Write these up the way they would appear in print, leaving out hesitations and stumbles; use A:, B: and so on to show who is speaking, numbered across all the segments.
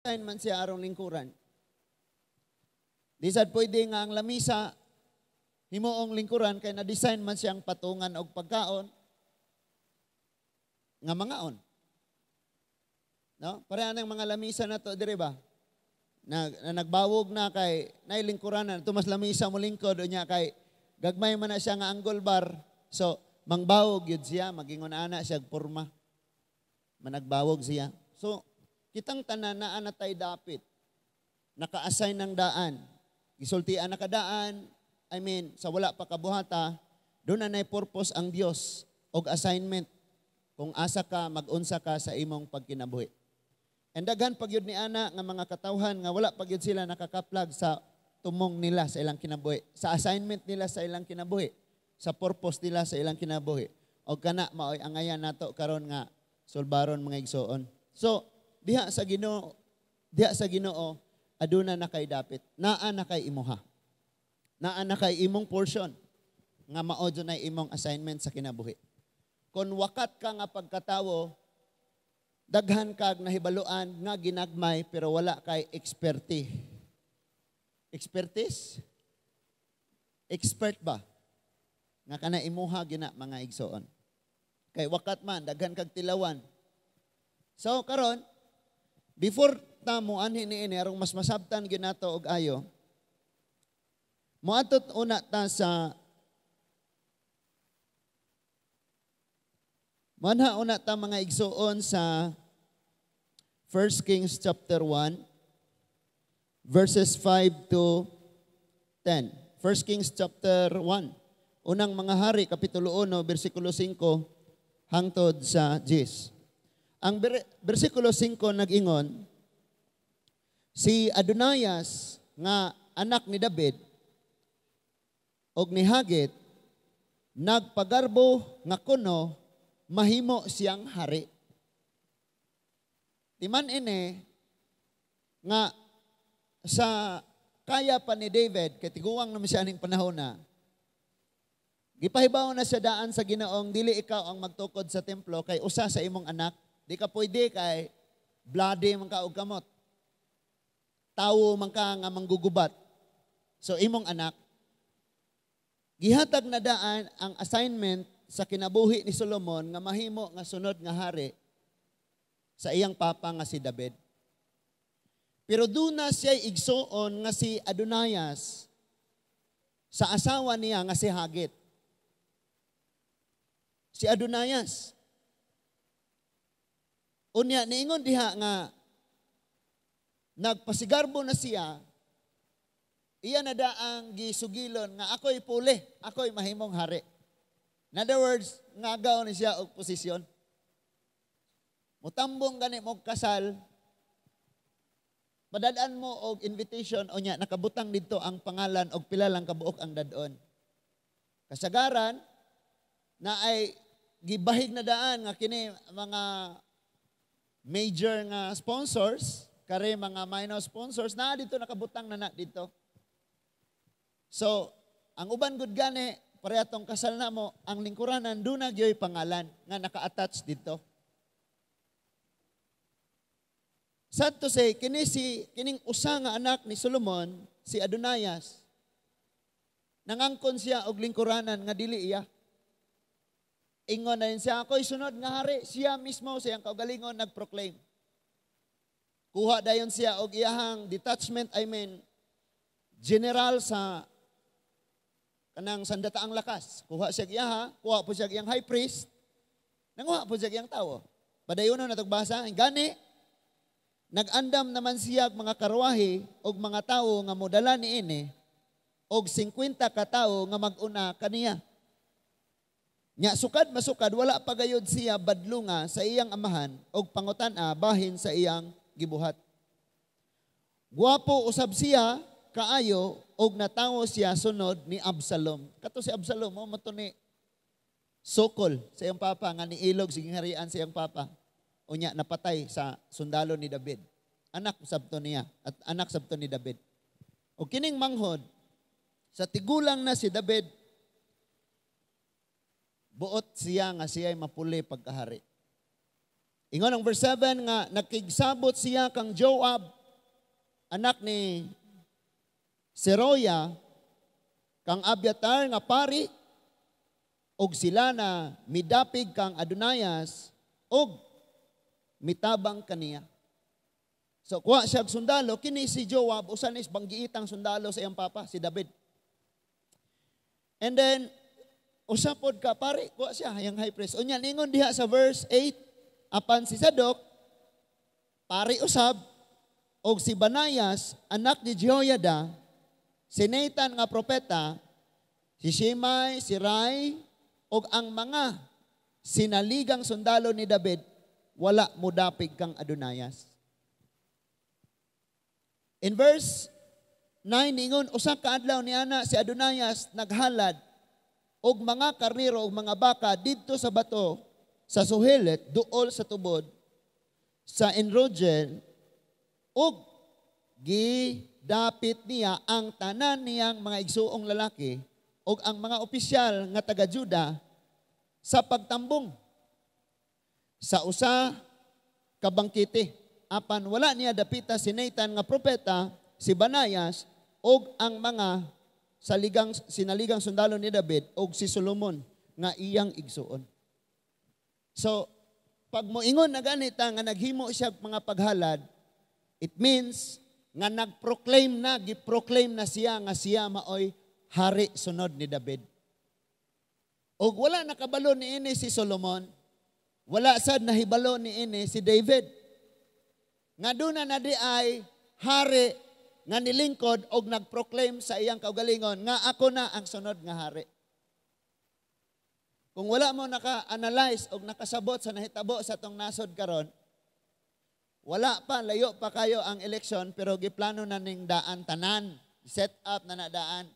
A: Man siya arong lingkuran. Di sad pwede nga ang lamisa himuong lingkuran kay na-design man siyang patungan og pagkaon nga mangaon. No? Pareha ng mga lamisa na to diri ba? Na nagbawog na kay nay lingkuran na tumas lamisa mo lingkod unya kay gagmay man na siya nga angle bar. So mangbawog yun siya, magingon ana siya porma. Managbawog siya. So kitang tanan naa na tay dapit. Naka-assign ng daan. Gisultian na kadaan, I mean, sa wala pa kabuhata, doon na nay purpose ang Dios og assignment kung asa ka, magunsa ka sa imong pagkinabuhi. And daghan pagyud ni ana nga mga katawhan nga wala pagyud sila nakakaplag sa tumong nila sa ilang kinabuhi, sa assignment nila sa ilang kinabuhi, sa purpose nila sa ilang kinabuhi. Og kana maoy angayan nato karon nga sulbaron, mga igsoon. So, diha sa Ginoo aduna na kay dapit, naa na kay imuha. Naa na kay imong portion nga mao na imong assignment sa kinabuhi. Kung wakat ka nga pagkatawo, daghan kag nahibaluan nga ginagmay pero wala kay expertise. Expertise? Expert ba? Nga kana imuha gina, mga igsoon. Kay wakat man, daghan kag tilawan. So karon, before ta mo anhi niini arong mas masabtan gyud nato og ayo, moadto una ta sa Manha una ta, mga igsoon, sa 1 Kings chapter 1 verses 5 to 10. 1 Kings chapter 1. Unang Mga Hari kapitulo 1 bersikulo 5 hangtod sa 10. Ang bersikulo 5 nag-ingon, si Adonias nga anak ni David og ni Hagit nagpagarbo nga kuno mahimo siyang hari. Timan ini nga sa kaya pa ni David, kay tiguang naman siya aning panahon na, gipahibaw na siya daan sa Ginoong dili ikaw ang magtukod sa templo kay usa sa imong anak, di ka pwede kay bloody man ka og kamot. Tawo man ka nga manggugubat. So imong anak, gihatag na daan ang assignment sa kinabuhi ni Solomon nga mahimo nga sunod nga hari sa iyang papa nga si David. Pero duna siya igsuon nga si Adonias sa asawa niya nga si Hagit. Si Adonias. Unya niingon diha nga nagpasigarbo na siya, iya na daang gisugilon nga ako'y puli, ako'y mahimong hari. In other words, ngagaw ni siya og posisyon. Mutambong gani mo kasal, padadaan mo og invitation o nya nakabutang didto ang pangalan og pila lang kabuok ang dadon. Kasagaran na ay gibahig na daan nga kini mga major nga sponsors, kare mga minor sponsors na dito nakabutang na na dito. So, ang uban gud gani pareha tong kasal na mo, ang lingkuranan duna gyoy pangalan nga naka-attach dito. Sad to say, kini si kining usa nga anak ni Solomon, si Adonias, nangangkon siya og lingkuranan nga dili iya. Ingon na siya, ako'y sunod nga hari. Siya mismo, siyang kaugalingon, nag-proclaim. Kuha dayon siya og iyahang detachment, I mean, general sa kanang sandataang lakas. Kuha siya iyaha, kuha po siya iyang high priest, nanguha po siya iyang tawo. Padayon na basa, gani, nag-andam naman siya mga karwahe og mga tawo nga modala niini og 50 ka tawo nga mag-una kaniya. Nya sukad masukad wala pa gayod siya badlunga sa iyang amahan og pangutan-a bahin sa iyang gibuhat. Gwapo usab siya kaayo og natawo siya sunod ni Absalom. Kato si Absalom mo mo ni sokol sa iyang papa nga niilog sa gingharian sa iyang papa. Unya napatay sa sundalo ni David. Anak usab to niya at anak sab to ni David. Og kining manghod sa tigulang na si David, buot siya nga siya'y mapuli pagkahari. Ingon ang verse 7 nga nakigsabot siya kang Joab, anak ni Seroya, kang Abiatar nga pari, og sila na midapig kang Adonayas og mitabang kaniya. So kuha siya og sundalo, kini si Joab usa ni banggiitang sundalo sa iyang papa si David. And then usa pod ka pari, kuha siya yang high priest. Unya ningon diha sa verse 8, apan si Sadok pari usab og si Banayas anak ni Jehoiada, si Nathan nga propeta, si Shimei, si Rai, og ang mga sinaligang sundalo ni David wala modapig kang Adonayas. In verse 9 ingon, usa ka adlaw ni ana si Adonayas naghalad og mga karnero og mga baka didto sa bato sa Sohelet, duol sa tubod sa Enrogel, og gidapit niya ang tanan niyang mga igsuong lalaki og ang mga opisyal nga taga Juda sa pagtambong sa usa ka bangkete. Apan wala niya dapita si Nathan nga propeta, si Banayas og ang mga sinaligang sundalo ni David og si Solomon nga iyang igsuon. So, pag moingon na ganita nga naghimo siya mga paghalad, it means nga nag-proclaim na, gi-proclaim na siya nga siya maoy hari sunod ni David. Og wala nakabalo ni ini si Solomon, wala sad nahibalo ni ini si David. Nga duna na di ay hari nga nilingkod og nag-proclaim sa iyang kaugalingon nga ako na ang sunod nga hari. Kung wala mo naka-analyze og nakasabot sa nahitabo sa atong nasod karon, wala pa, layo pa kayo ang eleksyon, pero giplano na ning daan tanan. Set up na na daan.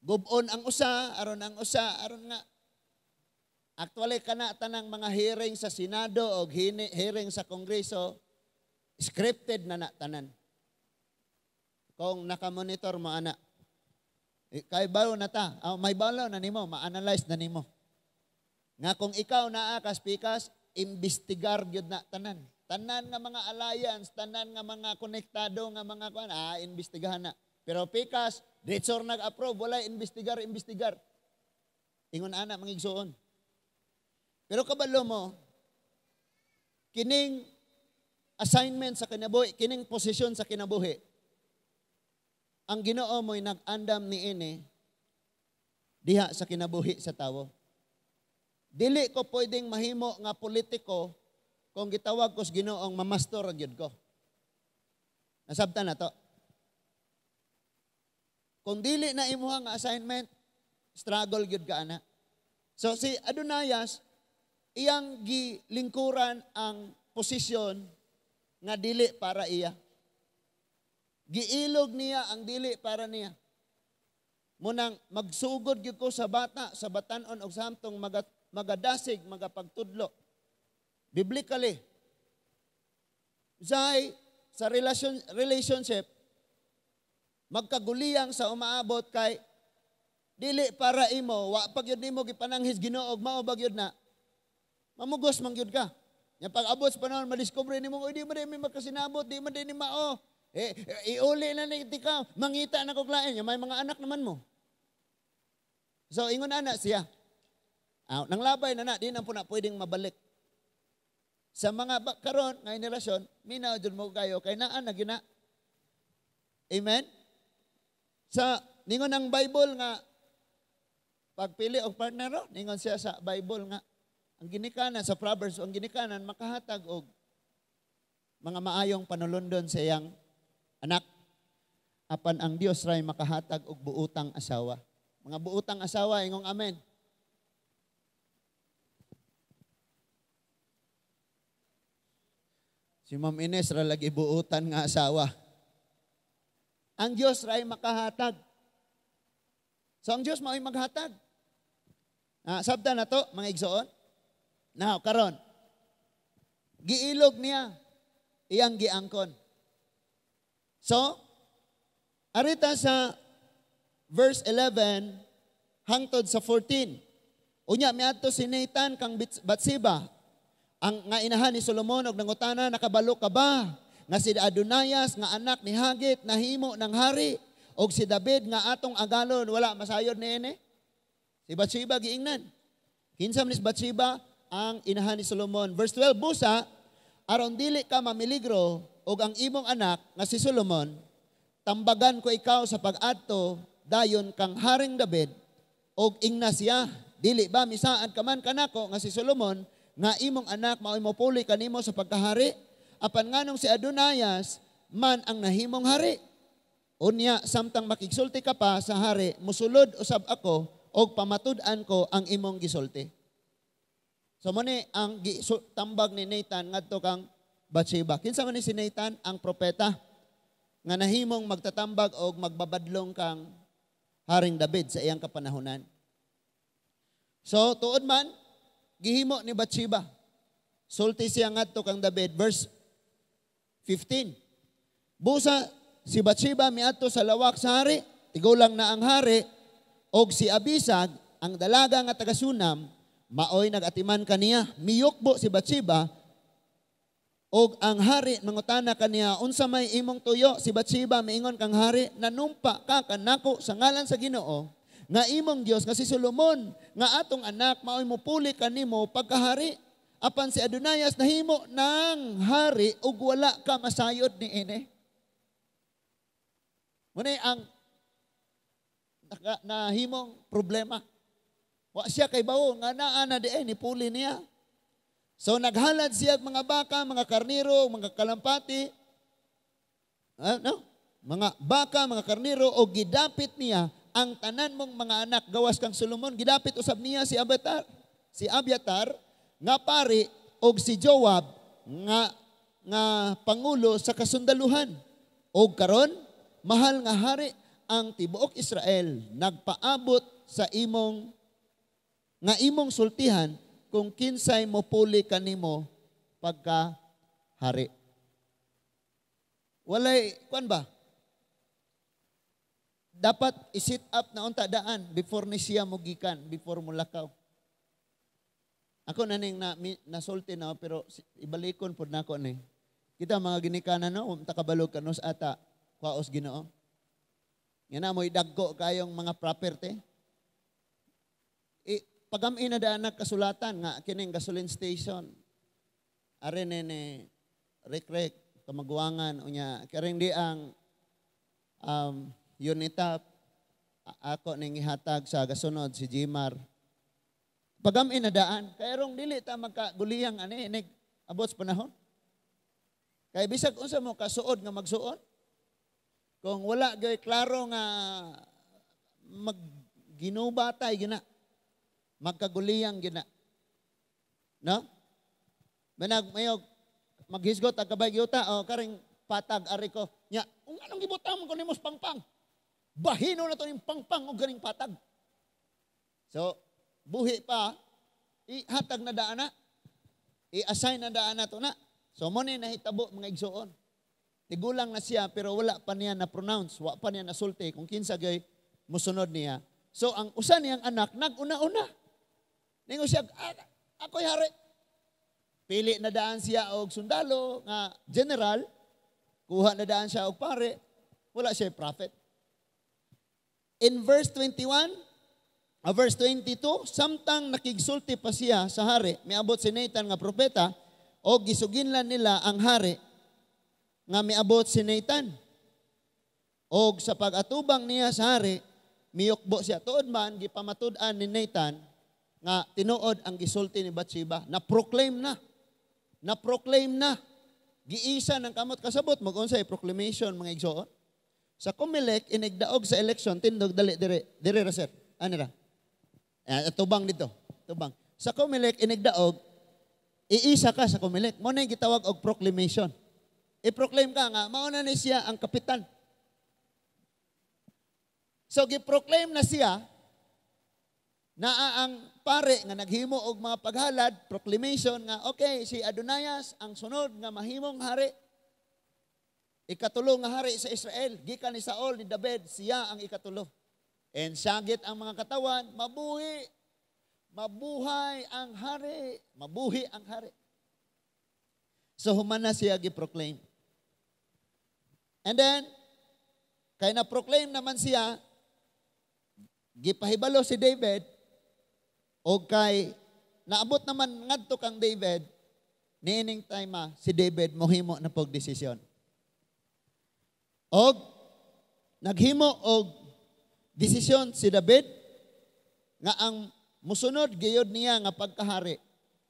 A: Gubon ang usa, aron ang usa, aron nga. Actually, kana tanang mga hearing sa Senado o hearing sa Kongreso, scripted na na tanan. Kung nakamonitor mo, ana, kay balo na ta, may balo na nimo, ma-analyze na nimo. Nga kung ikaw naa ka pikas, imbestigar gyud na tanan. Tanan nga mga alliance, tanan nga mga konektado nga mga kuan, imbestigahan na. Pero pikas, diretso nag-approve, wala investigar, investigar. Ingon ana mga igsuon. Pero kabalo mo, kining assignment sa kinabuhi, kining posisyon sa kinabuhi, ang Ginoo mo'y nag-andam ni ini diha sa kinabuhi sa tawo. Dili ko pwedeng mahimo nga politiko kung gitawag ko sa Ginoong mamastor gyud ko. Nasabtan na to. Kung dili na imuha nga assignment, struggle gyud ka ana. So si Adonayas, iyang gilingkuran ang posisyon nga dili para iya. Giilog niya ang dili para niya. Munang magsugod gyud ko sa bata, sa batan-on og samtong magadasig, magapagtudlo. Biblically, zay sa relationship, magkaguliyang sa umaabot kay dili para imo, wa pa gyud nimo gipananghis Ginoo og mao ba gyud na, mamugos man gyud ka. Nya pag-abot sa panahon, madiscover nimo, oy, di man di magkasinabot, di man di ni mao. Iuli na ni tika, mangita na kog lain, may mga anak naman mo. So ingon ana siya. Nang labay na na, di na po na pwedeng mabalik. Sa mga karon nga henerasyon, minaw jud mo kayo kay naa na gina. Amen. Sa ningon ang Bible nga pagpili og partner, oh, ningon siya sa Bible nga ang ginikanan sa Proverbs, ang ginikanan makahatag og mga maayong panulundon sa iyang anak. Apan ang Dios ray makahatag og buutang asawa. Mga buutang asawa, ingong amen. Si Ma'am Ines ra lagi buutan nga asawa. Ang Dios ray makahatag. So ang Dios mao'y maghatag. Sabta na to, mga igsoon. Now, karon, giilog niya iyang giangkon. So, arita sa verse 11 hangtod sa 14. Unya miadto si Nathan kang Batseba, ang nga inahan ni Solomon, og nangutana, "Nakabalo ka ba nga si Adonayas nga anak ni Hagit nahimo ng hari og si David nga atong agalon wala masayod niini?" Si Batseba giingnan. Kinsa man ni Batseba? Ang inahan ni Solomon. Verse 12, "Busa aron dili ka mamiligro og ang imong anak nga si Solomon, tambagan ko ikaw sa pag-adto dayon kang Haring David og ingna siya, 'Dili ba misaad ka man kanako nga si Solomon nga imong anak mao'y mopuli kanimo sa pagkahari? Apan nganong si Adonayas man ang nahimong hari?' Unya samtang makigsulti ka pa sa hari, musulod usab ako og pamatud-an ko ang imong gisulti." So mo ni ang tambag ni Nathan ngadto kang Bathsheba. Kinsa man ni si Nathan? Ang propeta nga nahimong magtatambag og magbabadlong kang Haring David sa iyang kapanahonan. So tuod man gihimo ni Bathsheba. Sulti siya ngadto kang David, verse 15. Busa si Bathsheba miadto sa lawak sa hari, tigulang na ang hari, og si Abisag, ang dalaga nga taga Sunam, maoy nagatiman kaniya. Miyukbo si Bathsheba, og ang hari mangutana kaniya, "Unsa may imong tuyo?" Si Bathsheba miingon kang hari, "Nanumpa ka kanako sa ngalan sa Ginoo nga imong Dios nga si Solomon nga atong anak maoy mopuli kanimo pagkahari. Apan si Adonayas nahimo ng hari ug wala ka masayod niini." Muna ang nahimong problema. Wa siya kay bawo nga naa na di ni puli niya. So naghalad siya og mga baka, mga karniro, mga kalampati. Ah, no? Mga baka, mga karniro o gidapit niya ang tanan mong mga anak gawas kang Solomon. Gidapit usab niya si Abiatar nga pari og si Joab nga pangulo sa kasundaluhan. Og karon, mahal nga hari, ang tibuok Israel nagpaabot sa imong nga imong sultihan kung kinsay mopuli kanimo pagka hari. Walay kuan ba? Dapat i-set up na unta daan before ni siya mogikan, before mo lakaw. Ako na ning na, nasulti na pero ibalikon pod nako ni. Kita mga ginikanan, no, unta kabalo kanus ata kwaos Ginoo. Nga na mo'y dagko kayong mga property. I, pagam-in na daan kasulatan nga kining gasoline station. Are ni ni Rek-rek, kamaguangan unya karing di ang unitap ako ning ihatag sa gasunod si Jimar. Pagam-in na daan, kay rong dili ta magkaguliyang ani inig abot sa panahon. Kay bisag unsa mo kasuod nga magsuon, kung wala gyud klaro nga magginubatay gina, magkaguliyang gina. No? Manag mayog maghisgot ang kabay yuta o karing patag ari ko. Nya, kung anong gibutang mo kuno pangpang? Bahino na to ning pangpang og ganing patag. So, buhi pa, ihatag na daan na. I-assign na daan na to na. So, mo ni nahitabo, mga igsuon. Tigulang na siya pero wala pa niya na pronounce, wa pa niya nasulti kung kinsa gay musunod niya. So, ang usa niyang anak nag-una-una. Ningon siya, "Ah, ako'y hari." Pili na daan siya og sundalo nga general, kuha na daan siya og pare, wala siya prophet. In verse 21, verse 22, samtang nakigsulti pa siya sa hari, miabot si Nathan nga propeta, o gisuginlan nila ang hari nga miabot si Nathan. Og sa pag-atubang niya sa hari, miyukbo siya. Tuod man, gipamatud-an ni Nathan nga tinuod ang gisulti ni Bathsheba. Na-proclaim na. Na-proclaim na. Giisa ng kamot kasabot mag unsay proclamation, mga igsoon. Sa Comelec inigdaog sa election, tindog dali dire dire ra, sir. Ani ra? Eh, tubang dito. Tubang. Sa Comelec inigdaog, iisa ka sa Comelec. Mo na gitawag og proclamation. I-proclaim ka nga mao na ni siya ang kapitan. So gi-proclaim na siya, naa ang pare nga naghimo og mga paghalad, proclamation nga okay, si Adonayas ang sunod nga mahimong hari. Ikatulo nga hari sa Israel, gikan ni Saul, ni David, siya ang ikatulo. And sagit ang mga katawan, mabuhi. Mabuhay ang hari, mabuhi ang hari. So human na siya gi-proclaim. And then, kay na-proclaim naman siya, gipahibalo si David, o kay naabot naman ngadto kang David, niining time si David mohimo na pog desisyon. Og naghimo og desisyon si David nga ang musunod gayod niya nga pagkahari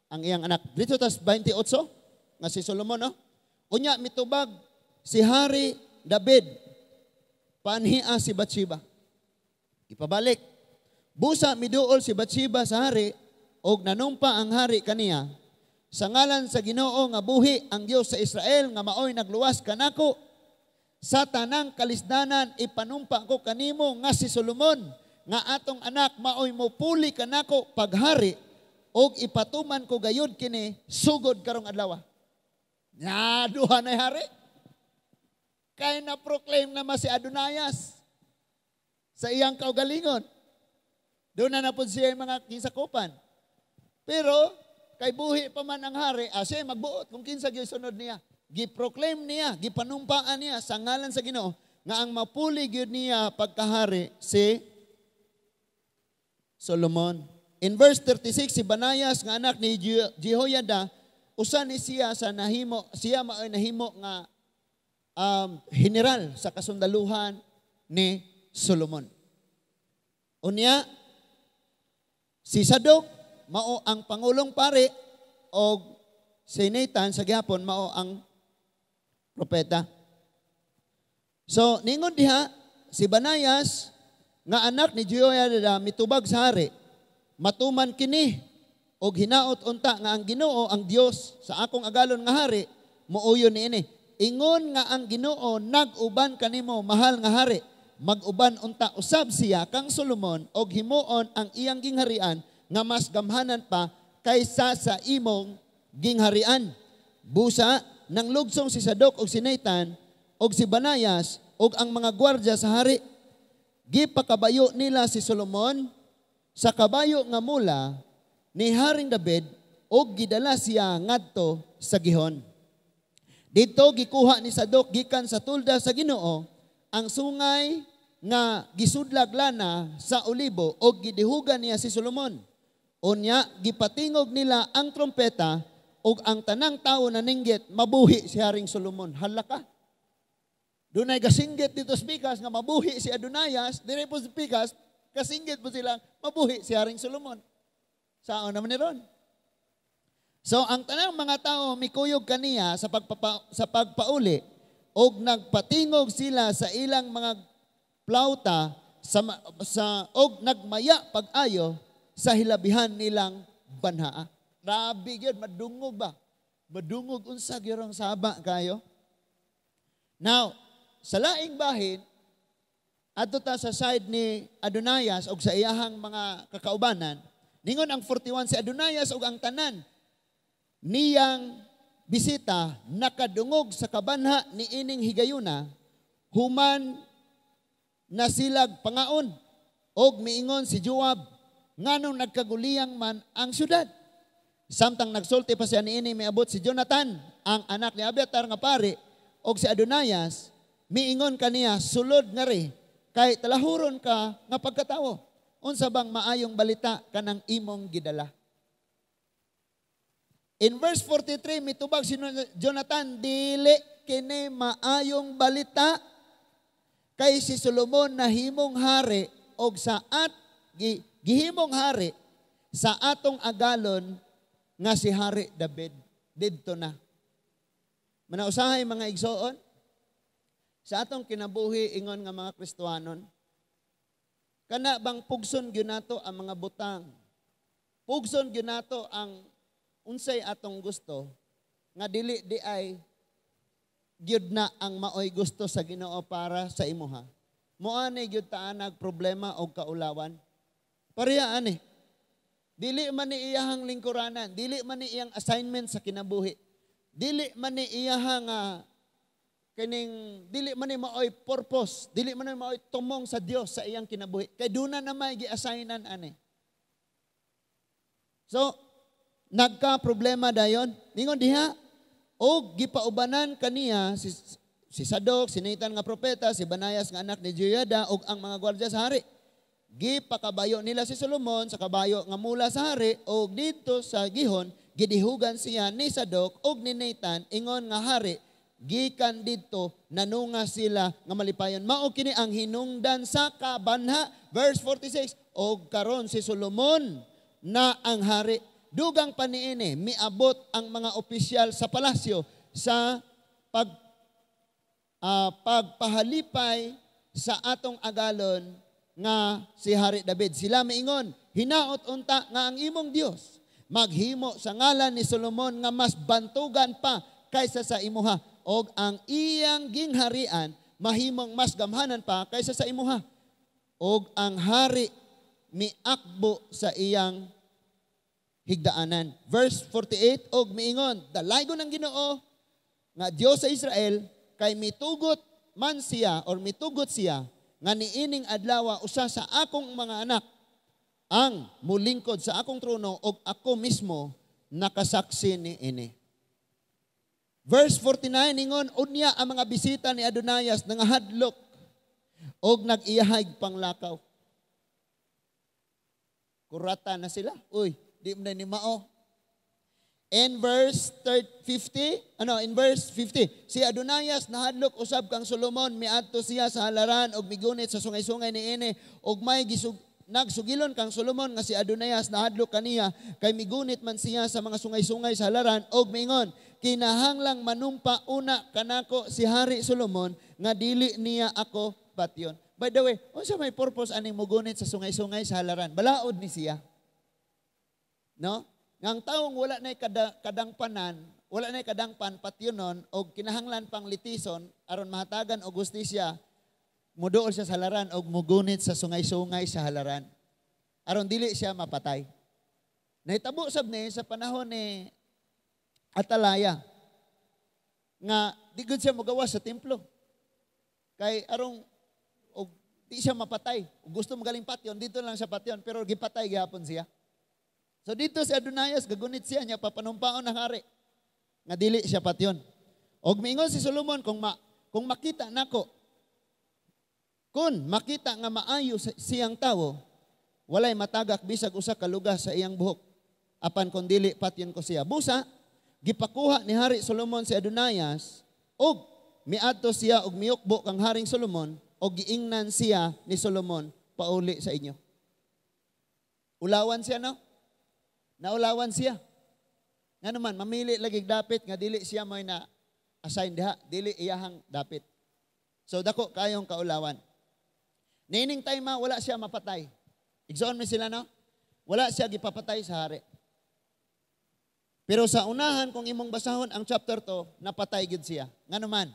A: ang iyang anak. Dito tas 28 nga si Solomon, no? Unya mitubag si Hari David, panhia si Bathsheba. Ipabalik. Busa miduol si Bathsheba sa hari og nanumpa ang hari kaniya sa ngalan sa Ginoo nga buhi, ang Dios sa Israel nga maoy nagluwas kanako sa tanang kalisdanan, ipanumpa ko kanimo nga si Solomon nga atong anak maoy mopuli kanako paghari og ipatuman ko gayud kini sugod karong adlaw. Nya duha na hari. Kay na proclaim naman si Adonayas sa iyang kaugalingon. Doon na na po siya yung mga kisakupan. Pero, kay buhi pa man ang hari, siya magbuot kung kinsa gyud sunod niya. Gi-proclaim niya, gipanumpaan niya sa ngalan sa Ginoo nga ang mapuli gyud niya pagkahari si Solomon. In verse 36, si Banayas nga anak ni Jehoiada, usa ni siya sa nahimo, siya maoy nahimo nga general sa kasundaluhan ni Solomon. Unya, si Sadok mao ang pangulong pari og si Nathan sa gihapon mao ang propeta. So, ningon diha, si Banayas nga anak ni Jehoiada mitubag sa hari, "Matuman kini og hinaot unta nga ang Ginoo ang Dios sa akong agalon nga hari muuyon niini. Ingon nga ang Ginoo nag-uban kanimo, mahal nga hari, mag-uban unta usab siya kang Solomon og himuon ang iyang gingharian nga mas gamhanan pa kaysa sa imong gingharian." Busa nang lugsong si Sadok og si Nathan og si Banayas og ang mga gwardya sa hari. Gipakabayo nila si Solomon sa kabayo nga mula ni Haring David og gidala siya ngadto sa Gihon. Didto gikuha ni Sadok gikan sa tulda sa Ginoo ang sungay nga gisudlag lana sa olibo og gidihugan niya si Solomon. Unya gipatingog nila ang trompeta og ang tanang tawo naninggit, "Mabuhi si Haring Solomon." Hala ka. Dunay gasinggit dito sa pikas nga mabuhi si Adonayas, dire po sa pikas, kasinggit po sila, mabuhi si Haring Solomon. Saan naman ni ron? So ang tanang mga tao mikuyog kaniya sa pagpauli og nagpatingog sila sa ilang mga plauta sa og nagmaya pag-ayo sa hilabihan nilang banhaa. Grabe gyud, madungog ba? Madungog unsa gyud ang saba kayo. Now, sa laing bahin, adto ta sa side ni Adonayas og sa iyahang mga kakaubanan, ningon ang 41, si Adonayas og ang tanan niyang bisita nakadungog sa kabanha ni ining higayuna human na silag pangaon, og miingon si Joab, "Nganong nagkaguliyang man ang syudad?" Samtang nagsulti pa siya niini, miabot si Jonathan, ang anak ni Abiatar nga pari, og si Adonayas miingon kaniya, "Sulod ngari kay talahuron ka nga pagkatawo. Unsa bang maayong balita kanang imong gidala?" In verse 43, mitubag si Jonathan, "Dili kini maayong balita kay si Solomon nahimong hari og sa at gihimong hari sa atong agalon nga si Hari David didto na." Manausahay, mga igsoon, sa atong kinabuhi ingon nga mga Kristohanon, kana bang pugson gyud nato ang mga butang? Pugson gyud nato ang unsay atong gusto nga dili di ay gyud na ang maoy gusto sa Ginoo para sa imuha. Moani gyud ta nag problema og kaulawan. Pareha ani. Dili man ni iyahang lingkuranan, dili man ni iyang assignment sa kinabuhi. Dili man ni iyahang kining dili man ni maoy purpose, dili man ni maoy tumong sa Dios sa iyang kinabuhi. Kay duna na may gi-assignan ani. So, nagka problema dayon. Ningon diha, og gipaubanan kaniya si Sadok, si Nathan nga propeta, si Banayas nga anak ni Jehoiada ug ang mga gwardiya sa hari. Gipakabayo nila si Solomon sa kabayo nga mula sa hari, og didto sa Gihon gidihugan siya ni Sadok ug ni Nathan ingon nga hari. Gikan didto, nanunga sila nga malipayon. Mao kini ang hinungdan sa kabanha. Verse 46, og karon si Solomon na ang hari. Dugang pa niini, miabot ang mga opisyal sa palasyo sa pagpahalipay sa atong agalon nga si Hari David. Sila miingon, "Hinaot unta nga ang imong Dios maghimo sa ngalan ni Solomon nga mas bantugan pa kaysa sa imuha, og ang iyang gingharian mahimong mas gamhanan pa kaysa sa imuha." Og ang hari miakbo sa iyang higdaanan. Verse 48, og miingon, "Dalaygon ang Ginoo nga Dios sa Israel kay mitugot man siya or mitugot siya nga niining adlaw usa sa akong mga anak ang mulingkod sa akong trono, og ako mismo nakasaksi niini." Verse 49 ingon, unya ang mga bisita ni Adonayas nangahadlok og nag-iyahag panglakaw. Kurata na sila. Uy, di mo na ni mao. In verse 50, ano, in verse 50, si Adonayas nahadlok usab kang Solomon miadto siya sa halaran og migunit sa sungay-sungay niini, og may nagsugilon kang Solomon nga si Adonayas nahadlok kaniya kay migunit man siya sa mga sungay-sungay sa halaran, og miingon, "Kinahanglang manumpa una kanako si Hari Solomon nga dili niya ako patyon." By the way, unsa may purpose aning mugunit sa sungay-sungay sa halaran? Balaod ni siya. No? Nga ang taong wala na'y kadangpanan, wala na'y kadangpan patyonon og kinahanglan pang litison aron mahatagan og hustisya, muduol siya sa halaran og mugunit sa sungay-sungay sa halaran aron dili siya mapatay. Nahitabo sab ni sa panahon ni Atalaya nga di gud siya mogawas sa templo. Kay arong og di siya mapatay. Ug gusto magaling patyon, dito lang siya patyon, pero gipatay gihapon siya. So dito si Adonayas, gagunit siya niya, papanumpaon ng hari nga dili siya patyon. Og miingon si Solomon, Kung makita nga maayo siyang tawo, walay matagak bisag usa ka lugas sa iyang buhok. Apan kung dili, patyon ko siya." Busa, gipakuha ni Hari Solomon si Adonayas, og miadto siya og miyukbo kang Haring Solomon, og giingnan siya ni Solomon, "Pauli sa inyo." Ulawan siya, no? Naulawan siya. Nga naman, mamili lagi dapit nga dili siya may na assign diha, dili iyahang dapit. So dako kayong kaulawan. Niining time wala siya mapatay. Igsoon mi sila, no? Wala siya gipapatay sa hari. Pero sa unahan, kung imong basahon ang chapter 2, napatay gid siya. Nga naman?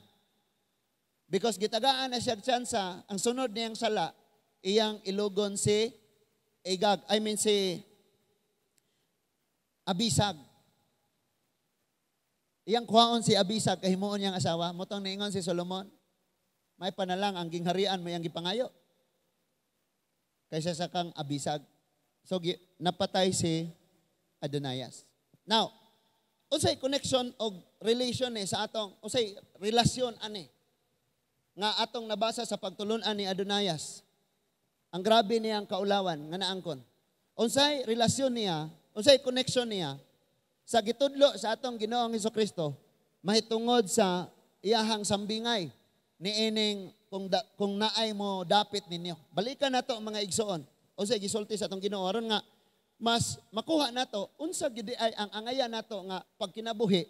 A: Because gitagaan na siya tsansa, ang sunod niyang sala, iyang ilugon si Agag, I mean si Abisag. Iyang kuhaon si Abisag, kahimuon niyang asawa. Mao tong niingon si Solomon, "May panalang ang gingharian mo iyang gipangayo kaysa sa kang Abisag." So napatay si Adonayas. Now, unsay connection og relation ni sa atong, unsay relasyon ani nga atong nabasa sa pagtulunan ni Adonayas? Ang grabe niyang kaulawan nga naangkon. Unsay relasyon niya, unsay connection niya sa gitudlo sa atong Ginoong Kristo mahitungod sa iyahang sambingay niining kung naay mo dapit ninyo? Balikan nato, mga igsoon. Unsay gisulti sa atong Ginoo aron nga mas makuha nato unsa gid ay ang angayan nato nga pagkinabuhi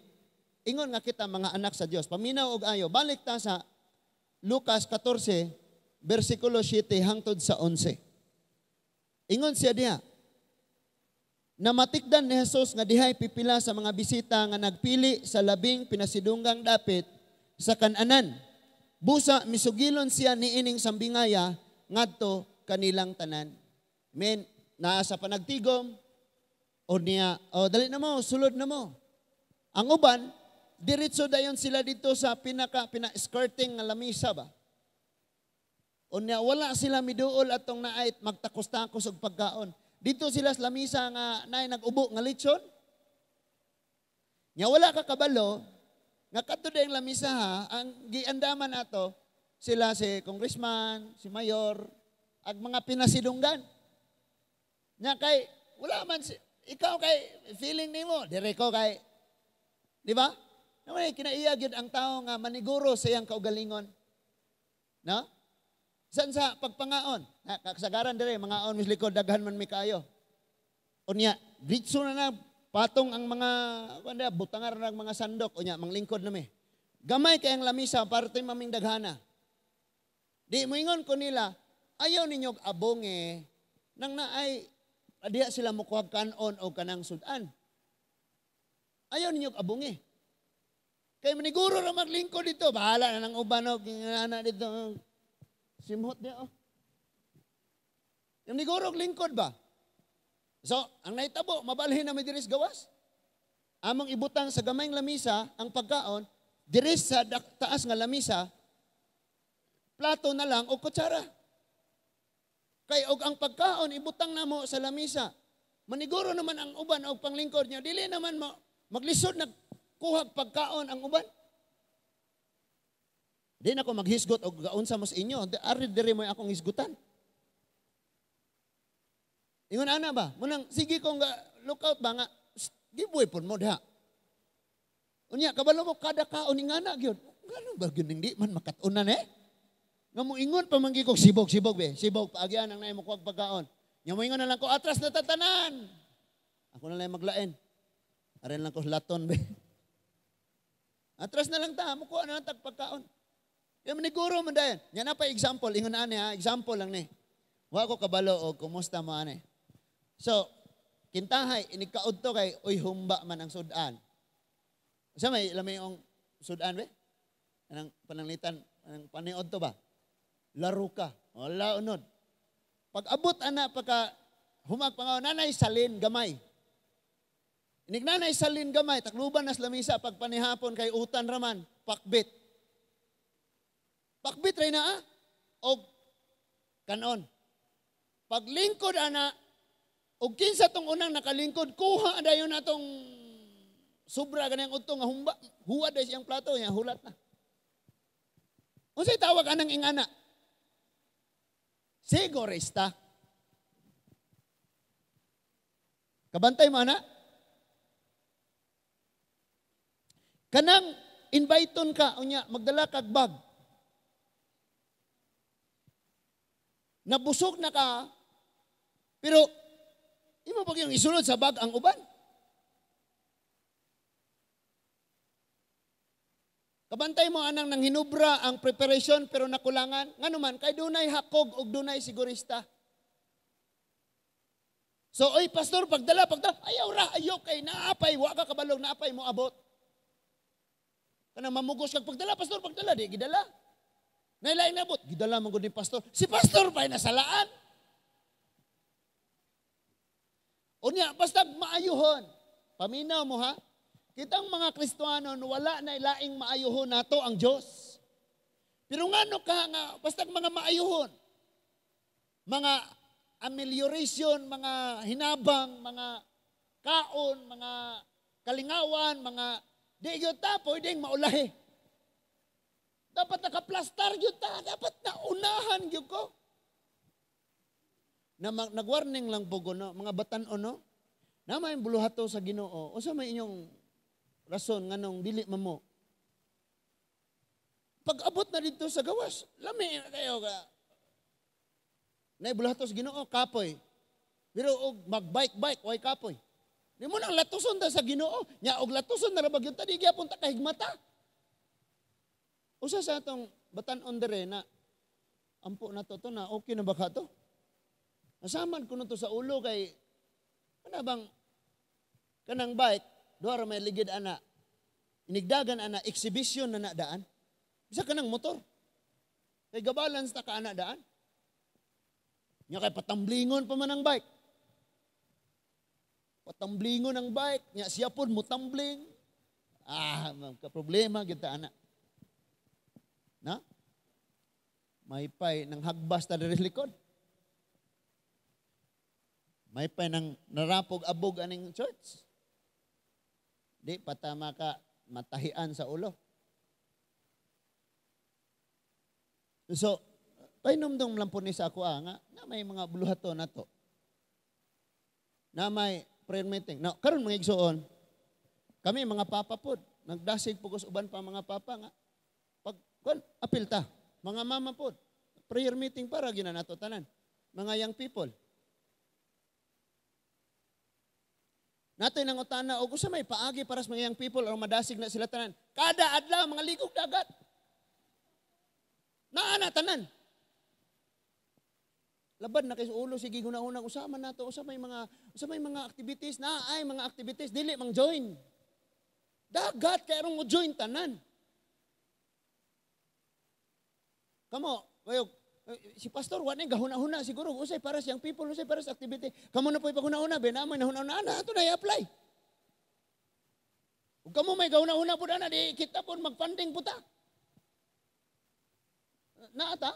A: ingon nga kita mga anak sa Dios. Paminaw og ayo. Balik ta sa Lucas 14 bersikulo 7 hangtod sa 11. Ingon siya diha, namatikdan ni Jesus nga dihay pipila sa mga bisita nga nagpili sa labing pinasidunggang dapit sa kananan. Busa misugilon siya niining sambingaya ngadto kanilang tanan. Men, naa sa panagtigom o niya, "O dali na mo, sulod na mo." Ang uban, diretso dayon sila dito sa pinaka pina-skirting nga lamisa ba. Unya wala sila miduol atong naay magtakos-takos og pagkaon. Dito sila sa lamisa nga naay nag-ubo nga litson. Nya wala ka kabalo nga kadto dayong lamisa ha, ang giandaman ato sila si congressman, si mayor, ag mga pinasidunggan. Nya kay wala man si, ikaw kay feeling nimo dire ko kay, di ba? Naman kinaiya gyud ang tao nga maniguro sa iyang kaugalingon. No? San sa pagpangaon? Kasagaran dire mangaon mis likod, daghan man mi kaayo. Unya, diretso na na patong ang mga kuan butangar ng mga sandok, unya manglingkod na mi. Gamay kay ang lamisa parte maming daghana. Di moingon ko nila, ayaw ninyo abonge nang naay diha sila mokuhag kanon o kanang sudan. Ayaw ninyo abonge. Kay maniguro ra maglingkod dito, bahala na nang uban og ana dito. Simhot niya oh. Yung niguro og lingkod ba? So, ang nahitabo, mabalhin na may diris gawas. Among ibutang sa gamayng lamisa ang pagkaon, diris sa taas nga lamisa, plato na lang o kutsara. Kay og ang pagkaon ibutang namo sa lamisa. Maniguro naman ang uban og panglingkod niya, dili naman mo maglisod na kuhag pagkaon ang uban. Di na ko maghisgot og gaunsa mo sa inyo, ari diri mo akong hisgutan. Ingon ana ba? Munang sige kong lookout ba nga gibuhi pud mo diha. Unya kabalo mo kada kaon ingana gyud. Ngano ba gyud ning di man makat-unan eh? Nga mo ingon pa man gyud kog sibog-sibog be, sibog paagyan ang naay mo kuhag pagkaon. Nya mo ingon na lang ko atras na tatanan. Ako na lang maglain. Arin lang ko laton be. Atras na lang ta, mukuha na lang tag pagkaon. Kaya maniguro man dayon. Nya na pa example, ingon ani ha, example lang ni. Wa ko kabalo og kumusta mo ani. So, kintahay inigkaud to kay uy humba man ang sudan. Sa may lami yung sudan be? Anang pananglitan, anang paniod to ba? Laro ka. Wala unod. Pag abot ana pagka humag pangaw nanay salin gamay. Inig nanay salin gamay, takluban nas lamisa pag panihapon kay utan raman, pakbit. Pakbit ray na ah, og kanon. Paglingkod ana, og kinsa tong unang nakalingkod, kuha dayon atong sobra ganang udto nga humba, huwa day siyang plato, nya hulat na. Unsay tawag anang ingana? Sigurista. Kabantay mo ana? Kanang inviteon ka unya magdala kag bag. Nabusog na ka, pero imo pag yung isulod sa bag ang uban. Kabantay mo anang nanghinubra ang preparation pero nakulangan. Ngano man, kay dunay hakog og dunay sigurista. So, oy pastor, pagdala, ayaw ra, ayaw kay naapay, wa ka kabalog, naapay mo abot. Kanang mamugos kag pagdala, pastor, pagdala, di gidala. Nailaing nabot, gidala man gud ni pastor. Si pastor pa'y nasalaan. Unya, basta maayuhon. Paminaw mo ha. Kitang mga Kristohanon, wala na ilaing maayuhon nato ang Diyos. Pero ngano ka nga, basta mga maayuhon, mga amelioration, mga hinabang, mga kaon, mga kalingawan, mga di gyud ta pwedeng maulahi. Dapat nakaplastar gyud ta, dapat naunahan gyud ko. Na nagwarning lang po ko, no, mga batan-on, no? Na may buluhato sa Ginoo. Unsa may inyong rason nganong dili mamo? Pag abot na dito sa gawas, lami na kayo ka. Nay buluhato sa Ginoo kapoy. Pero og magbike-bike way kapoy. Di mo nang latuson ta sa Ginoo. Nya og latuson na ra ba gyud ta, di gyapon ta kahigmata. Usa sa atong batan-on dire na ampo na to na okay na ba ka to? Nasaman ko to sa ulo kay kana bang kanang bike duha ra may ligid ana. Inigdagan ana exhibition na daan. Bisa kanang motor. Kay gabalance ta ka ana daan. Nya kay patamblingon pa man ang bike. Patamblingon ang bike, nya siya pod mutambling. Ah, ka problema gyud ta ana. Na? May pay nang hagbas ta diri likod. May pa nang narapog abog aning church. Di pa tama ka matahian sa ulo. So, pahinumdum lang po ni sa ako nga na may mga buluhaton na to. Na may prayer meeting. Now, karon mga igsoon, kami mga papa pod, nagdasig po ko sa uban pa mga papa nga pag kun apil ta, mga mama pod, prayer meeting para gina nato tanan. Mga young people. Natoy nang utana og usa may paagi para sa mga young people or madasig na sila tanan. Kada adlaw mga ligog dagat. Naa na tanan. Labad na kay sa ulo sige guna-una usama nato usa may mga activities na ay mga activities dili mang join. Dagat kay aron mo join tanan. Kamo, kayo si pastor wa nay gahuna-huna siguro usay para sa young people, usay para sa activity. Kamo na po'y paghuna-huna, be na may nahuna-huna na ato na i-apply. Ug kamo may gahuna-huna pud ana di kita pud magfunding pud ta. Naa ta?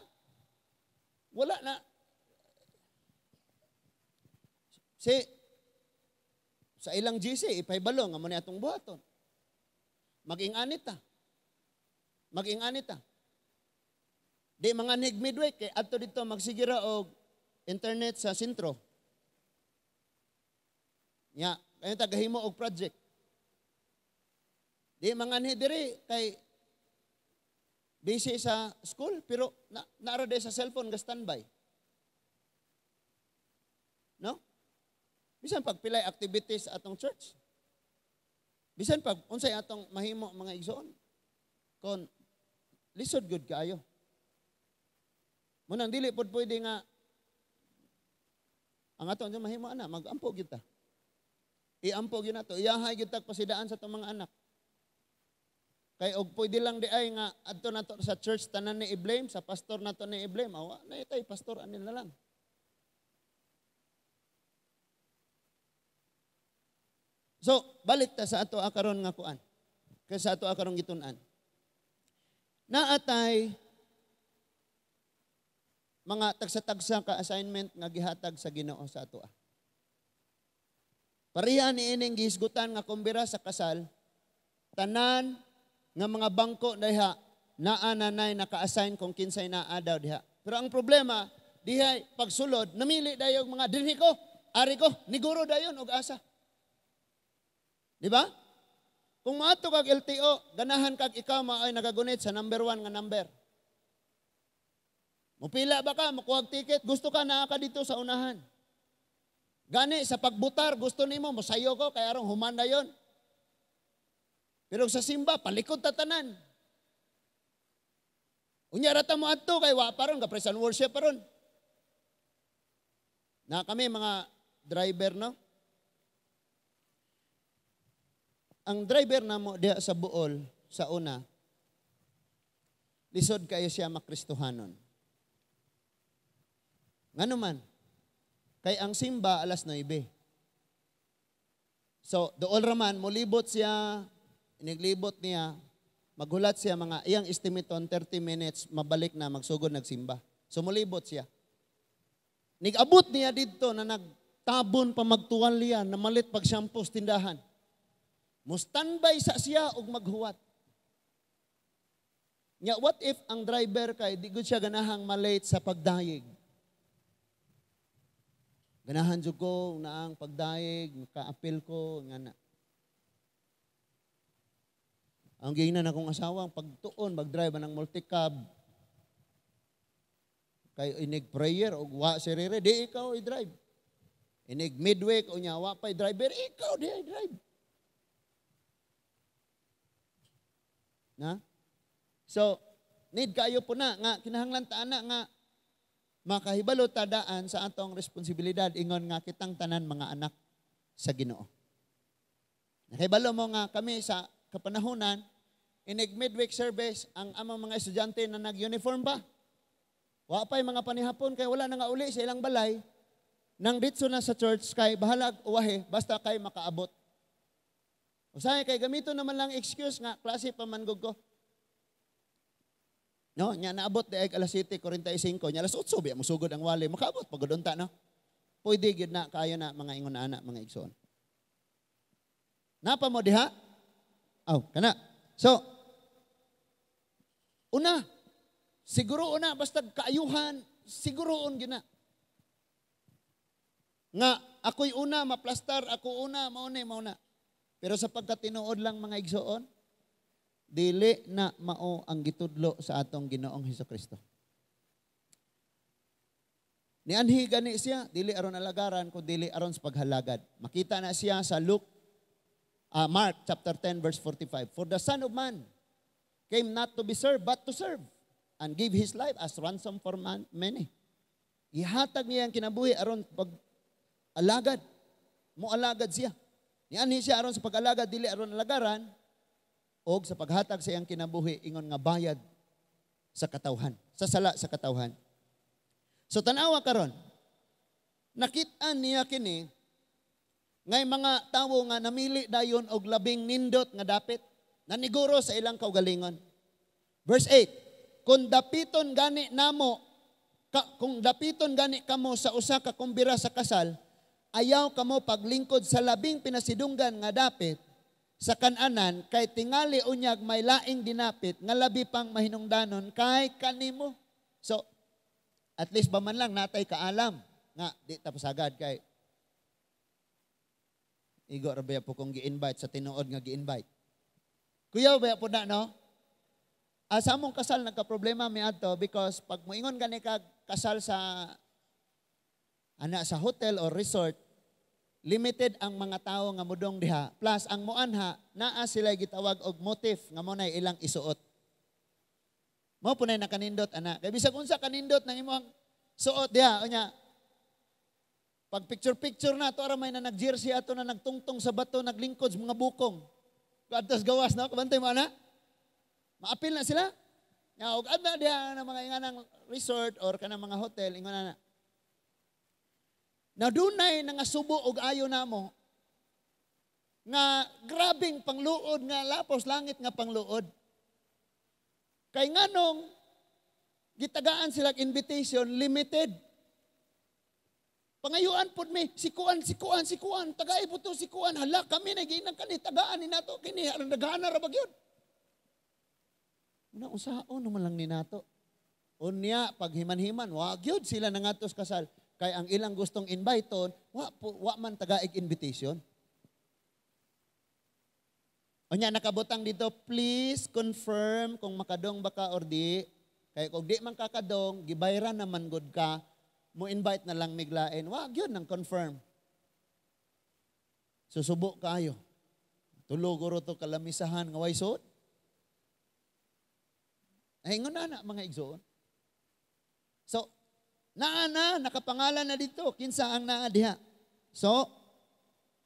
A: Wala na. Si sa ilang GC ipahibalo nga mo ni atong buhaton. Mag-inganit ta. Mag-inganit ta. Di mga nig midweek kay adto didto magsigira og internet sa sentro. Nya, kayo ta gahimo og project. Di mga ni diri kay busy sa school pero naara day sa cellphone ga standby. No? Bisan pag pilay activities atong church. Bisan pag unsay atong mahimo mga igsoon. Kon lisod gud kaayo. Munang dili pod pwede nga ang ato ang mahimo ana magampo gyud ta. Iampo gyud nato, iyahay gyud ta pasidaan sa atong mga anak. Kay og pwede lang di ay nga adto nato sa church tanan ni i-blame, sa pastor nato ni i-blame, awa na itay pastor anin na lang. So, balik ta sa ato akaron nga kuan. Kay sa ato akaron gitun-an. Naatay mga tagsa-tagsa ka assignment nga gihatag sa Ginoo sa atoa. Pareha ni ining gihisgutan nga kumbira sa kasal, tanan nga mga bangko diha naa nanay naka-assign kung kinsay naa daw diha. Pero ang problema diha pagsulod namili dayon mga dinhi ko, ari ko, niguro dayon og asa. Di ba? Kung maadto kag LTO, ganahan kag ikaw maoy nagagunit sa number 1 nga number. Mupila ba ka, makuha ticket, gusto ka naa ka dito sa unahan. Gani sa pagbutar, gusto nimo mosayo ko kay arong human dayon. Pero sa simba, palikod tatanan. Unya ra ta mo adto kay wa pa ron, ka-praise and worship pa ron. Na kami mga driver, no? Ang driver namo diha sa Bool sa una, lisod kayo siya makristohanon. Ngano man, kay ang simba alas 9. So, dool raman, molibot siya, iniglibot niya, maghulat siya mga iyang estimaton 30 minutes, mabalik na, magsugod nagsimba. So, molibot siya. Nigabot niya didto na nagtabon pa magtuwalya, namalit pag shampoo sa tindahan. Mo-standby sa siya og maghuwat. Nya, what if ang driver kay di gud siya ganahang malate sa pagdayeg? Ganahan jud ko na ang pagdayeg, maka-apil ko nga na. Ang giingnan akong asawa, ang pagtuon, mag-drive ng multicab, kay inig prayer og wa si Rere, di ikaw i-drive. Inig midweek o nya wa pa'y driver, ikaw di i-drive. Na? So, need kayo po na nga kinahanglan ta ana nga makahibalo tadaan sa atong responsibilidad ingon nga kitang tanan mga anak sa Ginoo. Nakahibalo mo nga kami sa kapanahonan inig midweek service ang among mga estudyante na nag-uniform pa. Wa pa'y mga panihapon kay wala na nga uli sa ilang balay nang ditso na sa church kay bahalag uwahe basta kay makaabot. Usahay kay gamito naman lang excuse nga klase pa man gud ko. No, nya naabot di ay alas 7:45, nya alas 8 biya mosugod ang wali, makaabot pagod unta no. Pwede gyud na kayo na mga ingon ana, mga igsoon. Napa mo diha? Aw, kana. So, una, siguro una, basta kaayuhan, siguroon gyud na. Nga, ako'y una, maplastar, ako una, mauna, mauna. Pero sa pagkatinuod lang, mga igsoon, dili na mao ang gitudlo sa atong Ginoong Hesus Kristo. Nianhi gani siya, dili aron alagaran, kun dili aron sa paghalagad. Makita na siya sa Luke, Mark chapter 10 verse 45. "For the Son of Man came not to be served, but to serve, and give his life as ransom for man, many." Ihatag niya ang kinabuhi aron pag alagad. Mo alagad siya. Nianhi siya aron sa pag-alagad, dili aron alagaran, og sa paghatag sa iyang kinabuhi ingon nga bayad sa katawhan, sa sala sa katawhan. So tanawa karon. Nakit-an niya kini ngay mga tawo nga namili dayon og labing nindot nga dapit, naniguro sa ilang kaugalingon. Verse 8, "Kung dapiton gani namo ka, kung dapiton gani kamo sa usa ka kumbira sa kasal, ayaw kamo paglingkod sa labing pinasidunggan nga dapit sa kananan, kay tingali unyag may laing dinapit nga labi pang mahinungdanon kay kanimo." So, at least ba man lang natay kaalam nga di ta pasagad kay igo ra ba po kung gi-invite sa tinuod nga gi-invite. Kuya ba po na, no? Sa among kasal, nagka-problema mi adto because pag moingon gani kag kasal sa ana sa hotel or resort, limited ang mga tao nga mudong diha. Plus ang muanha, naa sila gitawag og motif nga mo nay ilang isuot. Mao po na nakanindot ana. Kay bisag unsa kanindot nang imong suot diha, unya pag picture picture na to, ara may na nag-jersey ato na nagtungtong sa bato, naglingkod sa mga bukong. Adtos gawas, no, kabantay mo ana. Maapil na sila. Nga og adna diha na mga inganang resort or kanang mga hotel ingon ana. Na dunay nga subo og ayo namo nga grabing pangluod, nga lapos langit nga pangluod. Kay nganong gitagaan sila invitation limited. Pangayuan pod mi, si kuan, si kuan, si kuan, tagay po to si kuan, hala kami na giinang kani, tagaan ni nato kini, aron daghan ra ba gyud. Una usaon naman lang ni nato. Unya pag himan-himan, wa gyud sila nangatos kasal kay ang ilang gustong invite-on, wa po, wa man tagaig invitation. Unya nakabutang dito, "Please confirm kung makadong ba ka or di. Kay kung di man kakadong, gibayran naman gud ka, mo invite na lang miglain." Wa gyud nang confirm. Susubo kayo. Tulog ro to kalamisahan nga way suod. Ay, ingon na na mga igsoon. So, naa na, nakapangalan na dito, kinsa ang naa diha. So,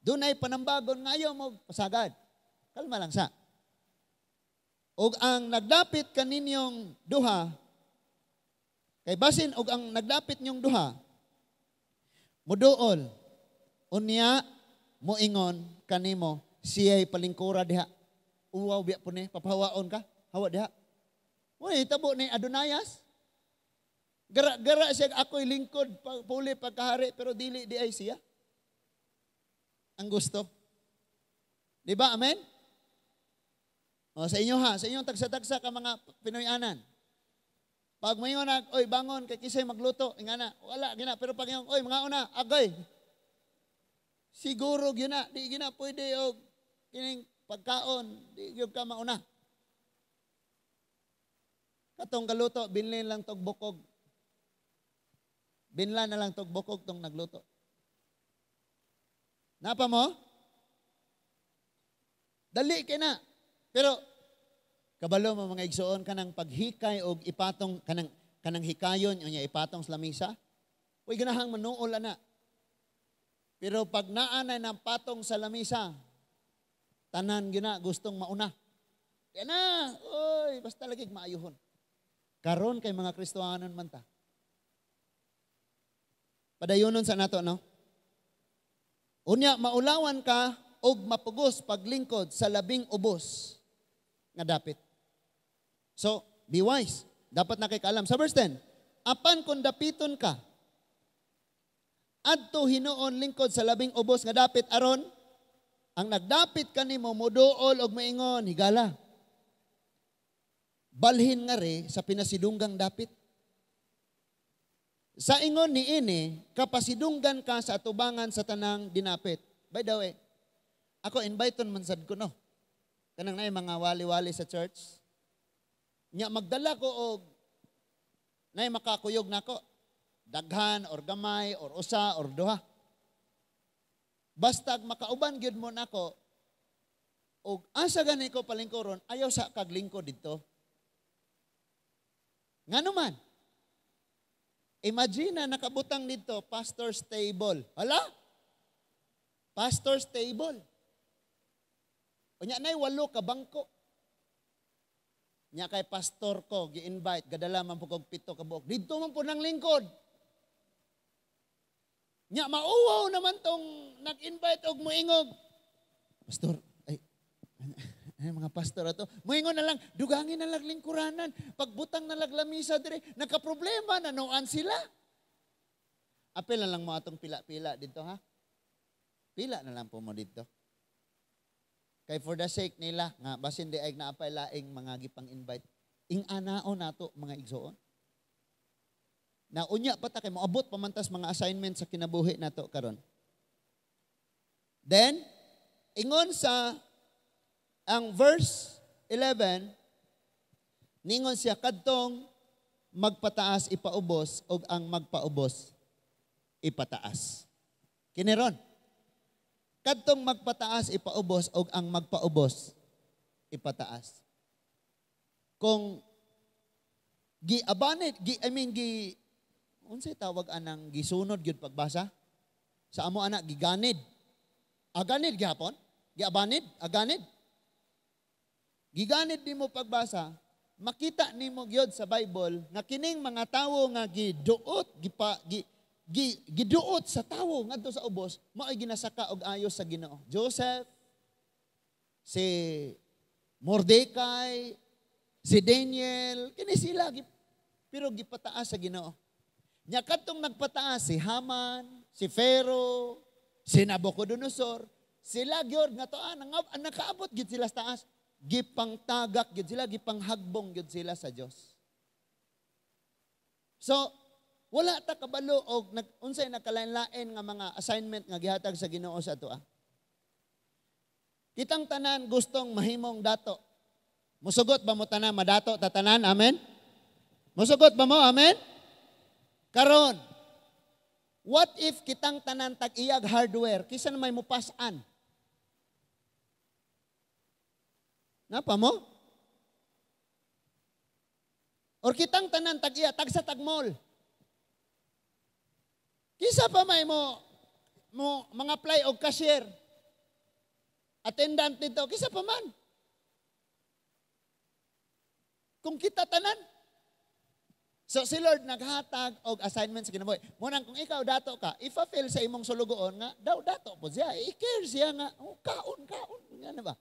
A: dunay panambagon ngayo mo pasagad. Kalma lang sa. Og ang nagdapit kaninyong duha, kay basin og ang nagdapit niyong duha, muduol, unya moingon kanimo, "Siya'y palingkura diha. Uwaw biya po ni, papahawaon ka, hawa diha." Uy, tabo ni Adonayas. Gara-gara siya, "Ako'y lingkod, puli pagkahari," pero dili di ay siya ang gusto. Di ba? Amen? O, sa inyo ha, sa inyong tagsa-tagsa ka mga Pinoy-anan. Pag mayon na, "Oy, bangon, kay kisay magluto," ingana, wala, gina. Pero pag yung, "Oy, mga una, agay." Siguro, gina, di gina pwede og kining pagkaon, di gyud ka mauna. Katong galuto, binlin lang tog bukog. Binlan na lang tog bukog tong nagluto. Napa mo? Dali kay na. Pero kabalo mo, mga igsoon, kanang paghikay og ipatong kanang kanang hikayon unya ipatong sa lamisa. Uy, ganahang manuol ana. Pero pag naa na ng patong sa lamisa, tanan gina gustong mauna. Kaya na, oy, basta lagi maayuhon. Karon kay mga Kristohanon man ta. Padayonon sa nato, no? Unya maulawan ka og mapugos paglingkod sa labing ubos nga dapit. So, be wise. Dapat na kay kaalam. Sa verse 10, "Apan kung dapiton ka, Adto hinuon lingkod sa labing ubos nga dapit aron ang nagdapit kanimo moduol og maingon, "Higala." Balhin ngari sa pinasidunggang dapit. Sa ingon niini, kapasidunggan ka sa atubangan sa tanang dinapit. By the way, ako invite man sad ko, no. Kanang naay mga wali-wali sa church. Nya magdala ko og nay makakuyog nako. Daghan or gamay or usa or duha. Basta makauban gyud mo nako og asa gani ko palingkuron, ayaw sa kag lingkod didto. Ngano man? Imagine na nakabutang dito, pastor's table. Hala? Pastor's table. Unya nay walo ka bangko. Nya kay pastor ko gi-invite, gadala man po kog 7 ka buok. Didto man po nang lingkod. Nya mauwaw naman tong nag-invite og moingog. "Pastor, ay, ay mga pastor ato, moingon na lang, dugangin na lang lingkuranan, pagbutang na lang lamisa dire, nagka-problema na noan sila." Apil na lang mo atong pila-pila dito, ha? Pila na lang po mo dito. Kay for the sake nila, nga basin di ay naapay laing mga gipang invite. Ing anao nato, mga igsoon. Na unya pa ta kay moabot pamantas mga assignment sa kinabuhi nato karon. Then, ingon sa ang verse 11, ningon siya, kadtong magpataas ipaubos og ang magpaubos ipataas. Kiniron. Kadtong magpataas ipaubos og ang magpaubos ipataas. Kung giabanit, gi, I mean gi unsay tawag anang gisunod gyud pagbasa? Sa amo ana giganid. Aganid gihapon? Giabanid? Aganid? Giganid nimo pagbasa, makita nimo gyud sa Bible nga kining mga tawo nga giduot gipa gi, gi, giduot sa tawo ngadto sa ubos, mao'y ginasaka og ayos sa Ginoo. Joseph, si Mordecai, si Daniel, kini sila pero gipataas sa Ginoo. Nya kadtong nagpataas si Haman, si Pharaoh, si Nabucodonosor, sila gyud nga toa nakaabot gyud sila sa taas, gipangtagak gyud sila, gipanghagbong gyud sila sa Dios. So, wala ta kabalo og unsay nakalain-lain nga mga assignment nga gihatag sa Ginoo sa atoa. Kitang tanan gustong mahimong dato. Musugot ba mo tanan madato ta tanan? Amen? Musugot ba mo? Amen? Karon, what if kitang tanan tag-iyag hardware, kisa na may mupasan? Napa mo? Or kitang tanan tag-iya, tag sa tag-mall. Kisa pa may mo mga apply og cashier, attendant dito, kisa pa man. Kung kita tanan. So si Lord naghatag og assignment sa kinabuhi. Munang kung ikaw dato ka, ifa-feel sa imong sulugoon nga daw dato po siya, i-care siya nga, oh, kaon, kaon, nga na ba?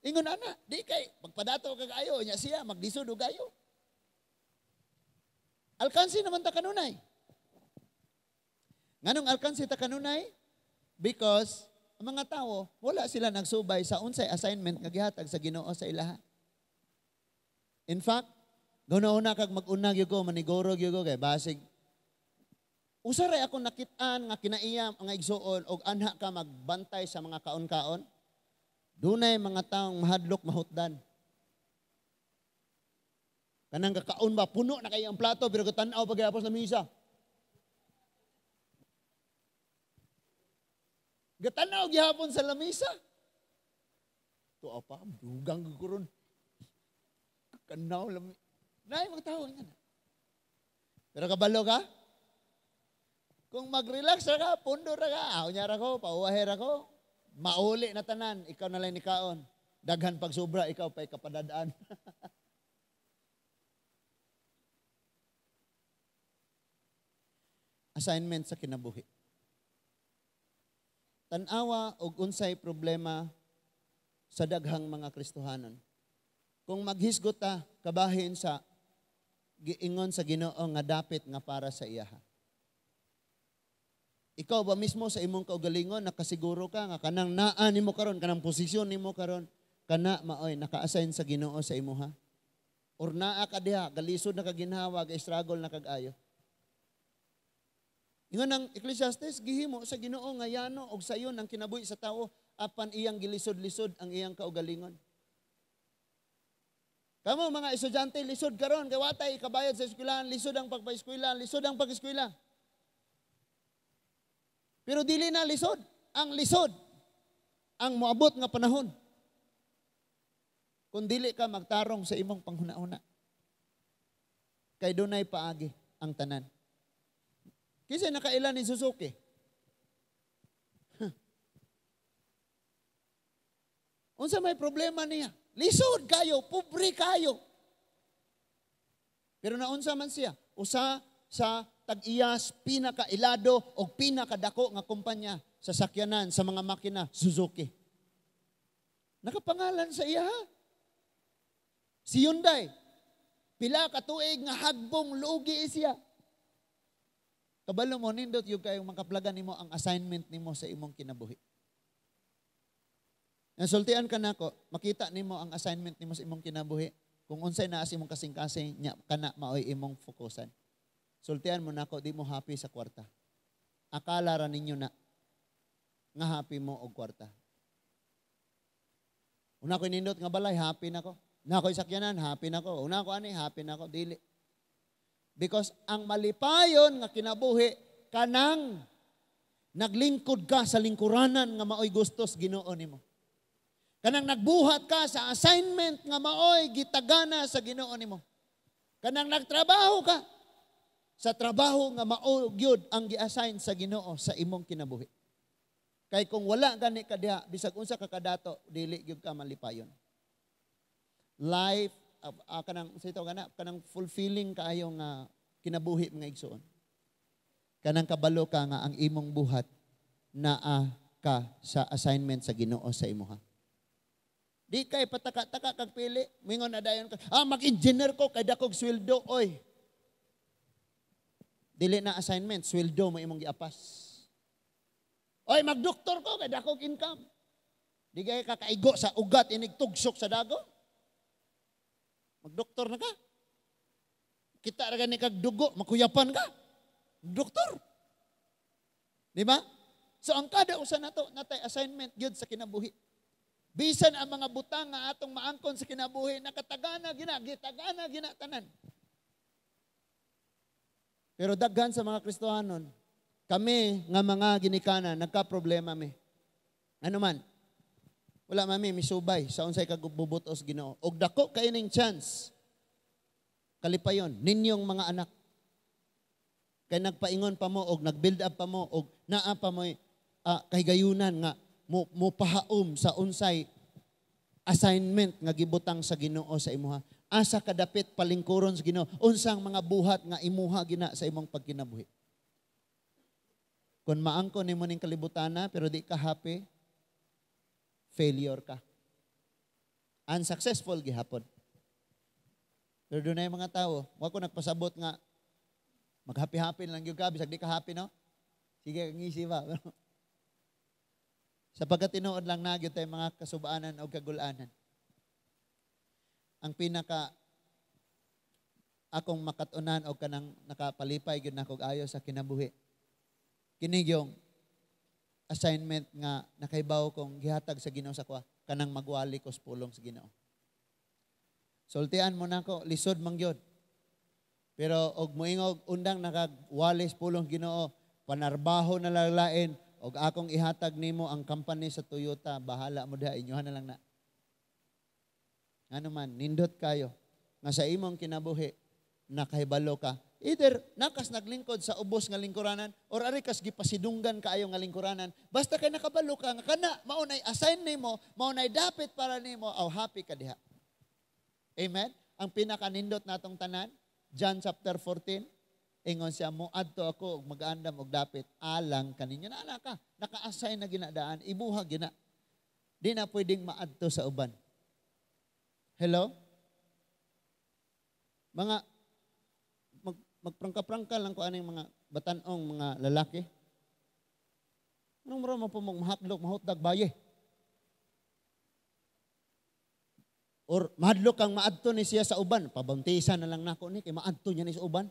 A: Ingon ana, di kay pagpadato ka kaayo nya siya maglisod og ayo. Alkansi naman ta kanunay. Nganong alkansi ta kanunay? Because ang mga tao wala sila nagsubay sa unsay assignment nga gihatag sa Ginoo sa ilaha. In fact, guna-una kag mag-una gyud ko, maniguro gyud ko kay basig usaray ako nakit-an nga kinaiya nga igsuon og anha ka magbantay sa mga kaon-kaon. Dunay mga taong mahadlok mahutdan. Kanang kakaon ba puno na kay ang plato pero tan-aw pagyapos na misa. Gatanaw gihapon sa lamisa. Tuwa pa, dugang ko ron. Kanaw lami. Nay mga tao nga na. Pero kabalo ka? Kung mag-relax ra ka, pundo ra ka, aw niya ra ko, pauwaher ako, mauli na tanan, ikaw na lang ni kaon. Daghan pag sobra, ikaw pa'y kapadadaan. Assignment sa kinabuhi. Tan-awa og unsay problema sa daghang mga Kristohanon. Kung maghisgot ta kabahin sa giingon sa Ginoo nga dapit nga para sa iyaha. Ikaw ba mismo sa imong kaugalingon, nakasiguro ka nga kanang naa nimo karon, kanang posisyon nimo karon, kana maoy naka-assign sa Ginoo sa imuha? Or naa ka diha, galisod na kag ginhawa, ga-struggle na kag ayo? Ingon ang Ecclesiastes, gihimo sa Ginoo nga yano og sayon ang kinabuhi sa tawo, apan iyang gilisod-lisod ang iyang kaugalingon. Kamo mga estudyante, lisod karon kay watay ikabayad sa eskwelahan, lisod ang pagpa-eskwela, lisod ang pag-eskwela. Pero dili na lisod. Ang lisod ang moabot nga panahon kung dili ka magtarong sa imong panghuna-huna. Kay dunay paagi ang tanan. Kinsa nakaila ni Suzuki? Huh. Unsa may problema niya? Lisod kayo, pobre kayo. Pero naunsa man siya? Usa sa tag-iyas pinakailado o pinakadako nga kumpanya sa sakyanan, sa mga makina, Suzuki. Nakapangalan sa iya, ha? Si Hyundai, pila ka tuig nga hagbong lugi siya. Kabalo mo, nindot yung kayong makaplagan nimo ang assignment nimo sa imong kinabuhi. Nasultian ka nako, makita nimo ang assignment nimo sa imong kinabuhi. Kung unsay naa sa imong kasing-kasing, nya kana maoy imong fokusan. Sultian mo nako, di mo happy sa kwarta. Akala ra ninyo na nga happy mo og kwarta. Una ko nindot nga balay, happy na ko. Na ako'y sakyanan, happy na ko. Una ko ani, happy na ko. Dili. Because ang malipayon nga kinabuhi, kanang naglingkod ka sa lingkuranan nga maoy gustos Ginoo nimo. Kanang nagbuhat ka sa assignment nga maoy gitagana sa Ginoo nimo. Kanang nagtrabaho ka sa trabaho nga mao gyud ang gi-assign sa Ginoo sa imong kinabuhi. Kay kung wala gani ka diha, bisag unsa ka kadato, dili gyud ka malipayon. Life kanang sa ito kana kanang fulfilling kaayo nga kinabuhi, mga igsoon. Kanang kabalo ka nga ang imong buhat naa ka sa assignment sa Ginoo sa imuha. Di kay pataka-taka kag pili, mingon na dayon ka, "Mag-engineer ko kay dakog sweldo," oy. Dili na assignment, sweldo mo imong giapas. "Oy, magdoktor ko kay dakog income." Di kay kakaigo sa ugat inig tugsok sa dago. Magdoktor na ka. Kita ra gani kag dugo, makuyapan ka. Doktor. Di ba? So ang kada usa nato natay assignment gyud sa kinabuhi. Bisan ang mga butang nga atong maangkon sa kinabuhi, nakatagana gina, gitagana gina tanan. Pero daghan sa mga Kristohanon, kami nga mga ginikanan, nagka-problema mi. Ano man? Wala mami misubay sa unsay kagububutos Ginoo. Og dako kay ning chance. Kalipayon ninyong mga anak. Kay nagpaingon pa mo og nag-build up pa mo og naa pa mo'y kahigayunan nga mo pahaom sa unsay assignment nga gibutang sa Ginoo sa imuha. Asa kadapit palingkuron sa Ginoo, unsang mga buhat nga imuha gina sa imong pagkinabuhi. Kung maangkon nimo ning kalibutana pero di ka happy, failure ka. Unsuccessful gihapon. Pero dunay mga tao, wa ko nagpasabot nga mag-happy-happy lang gyud ka bisag di ka happy, no? Sige, ngisi ba? Sa pagkatinuod lang na gyud tay mga kasubaanan o kagulanan. Ang pinaka akong makatunan o kanang nakapalipay gyud nako ayo sa kinabuhi, kini yung assignment nga nakaibaw kong gihatag sa Ginoo sa kuha, kanang magwali ko sa pulong sa Ginoo. Sultian mo nako, lisod man gyud. Pero og moingog undang nakagwali sa pulong Ginoo, panarbaho na lalain og akong ihatag nimo ang company sa Toyota, bahala mo diha, inyohan na lang na. Ano man, nindot kayo nga sa imong kinabuhi nakahibalo ka. Either nakas naglingkod sa ubos nga lingkuranan or ari kas gipasidunggan kaayo nga lingkuranan. Basta kay nakabalo ka nga kana mao nay assign nimo, mao nay dapit para nimo, aw happy ka diha. Amen. Ang pinakanindot natong tanan, John chapter 14, ingon siya, "Moadto ako og mag-andam og dapit alang kaninyo." Naa ka, naka-assign na ginadaan, imuha gina. Di na pwedeng maadto sa uban. Hello? Mga magprangka-prangka lang ko aning mga batanong mga lalaki. Anong mura man po mong mahadlok, mahutdag baye? Or mahadlok kang maadto ni siya sa uban, pabuntisan na lang nako ni kay maadto niya ni sa uban.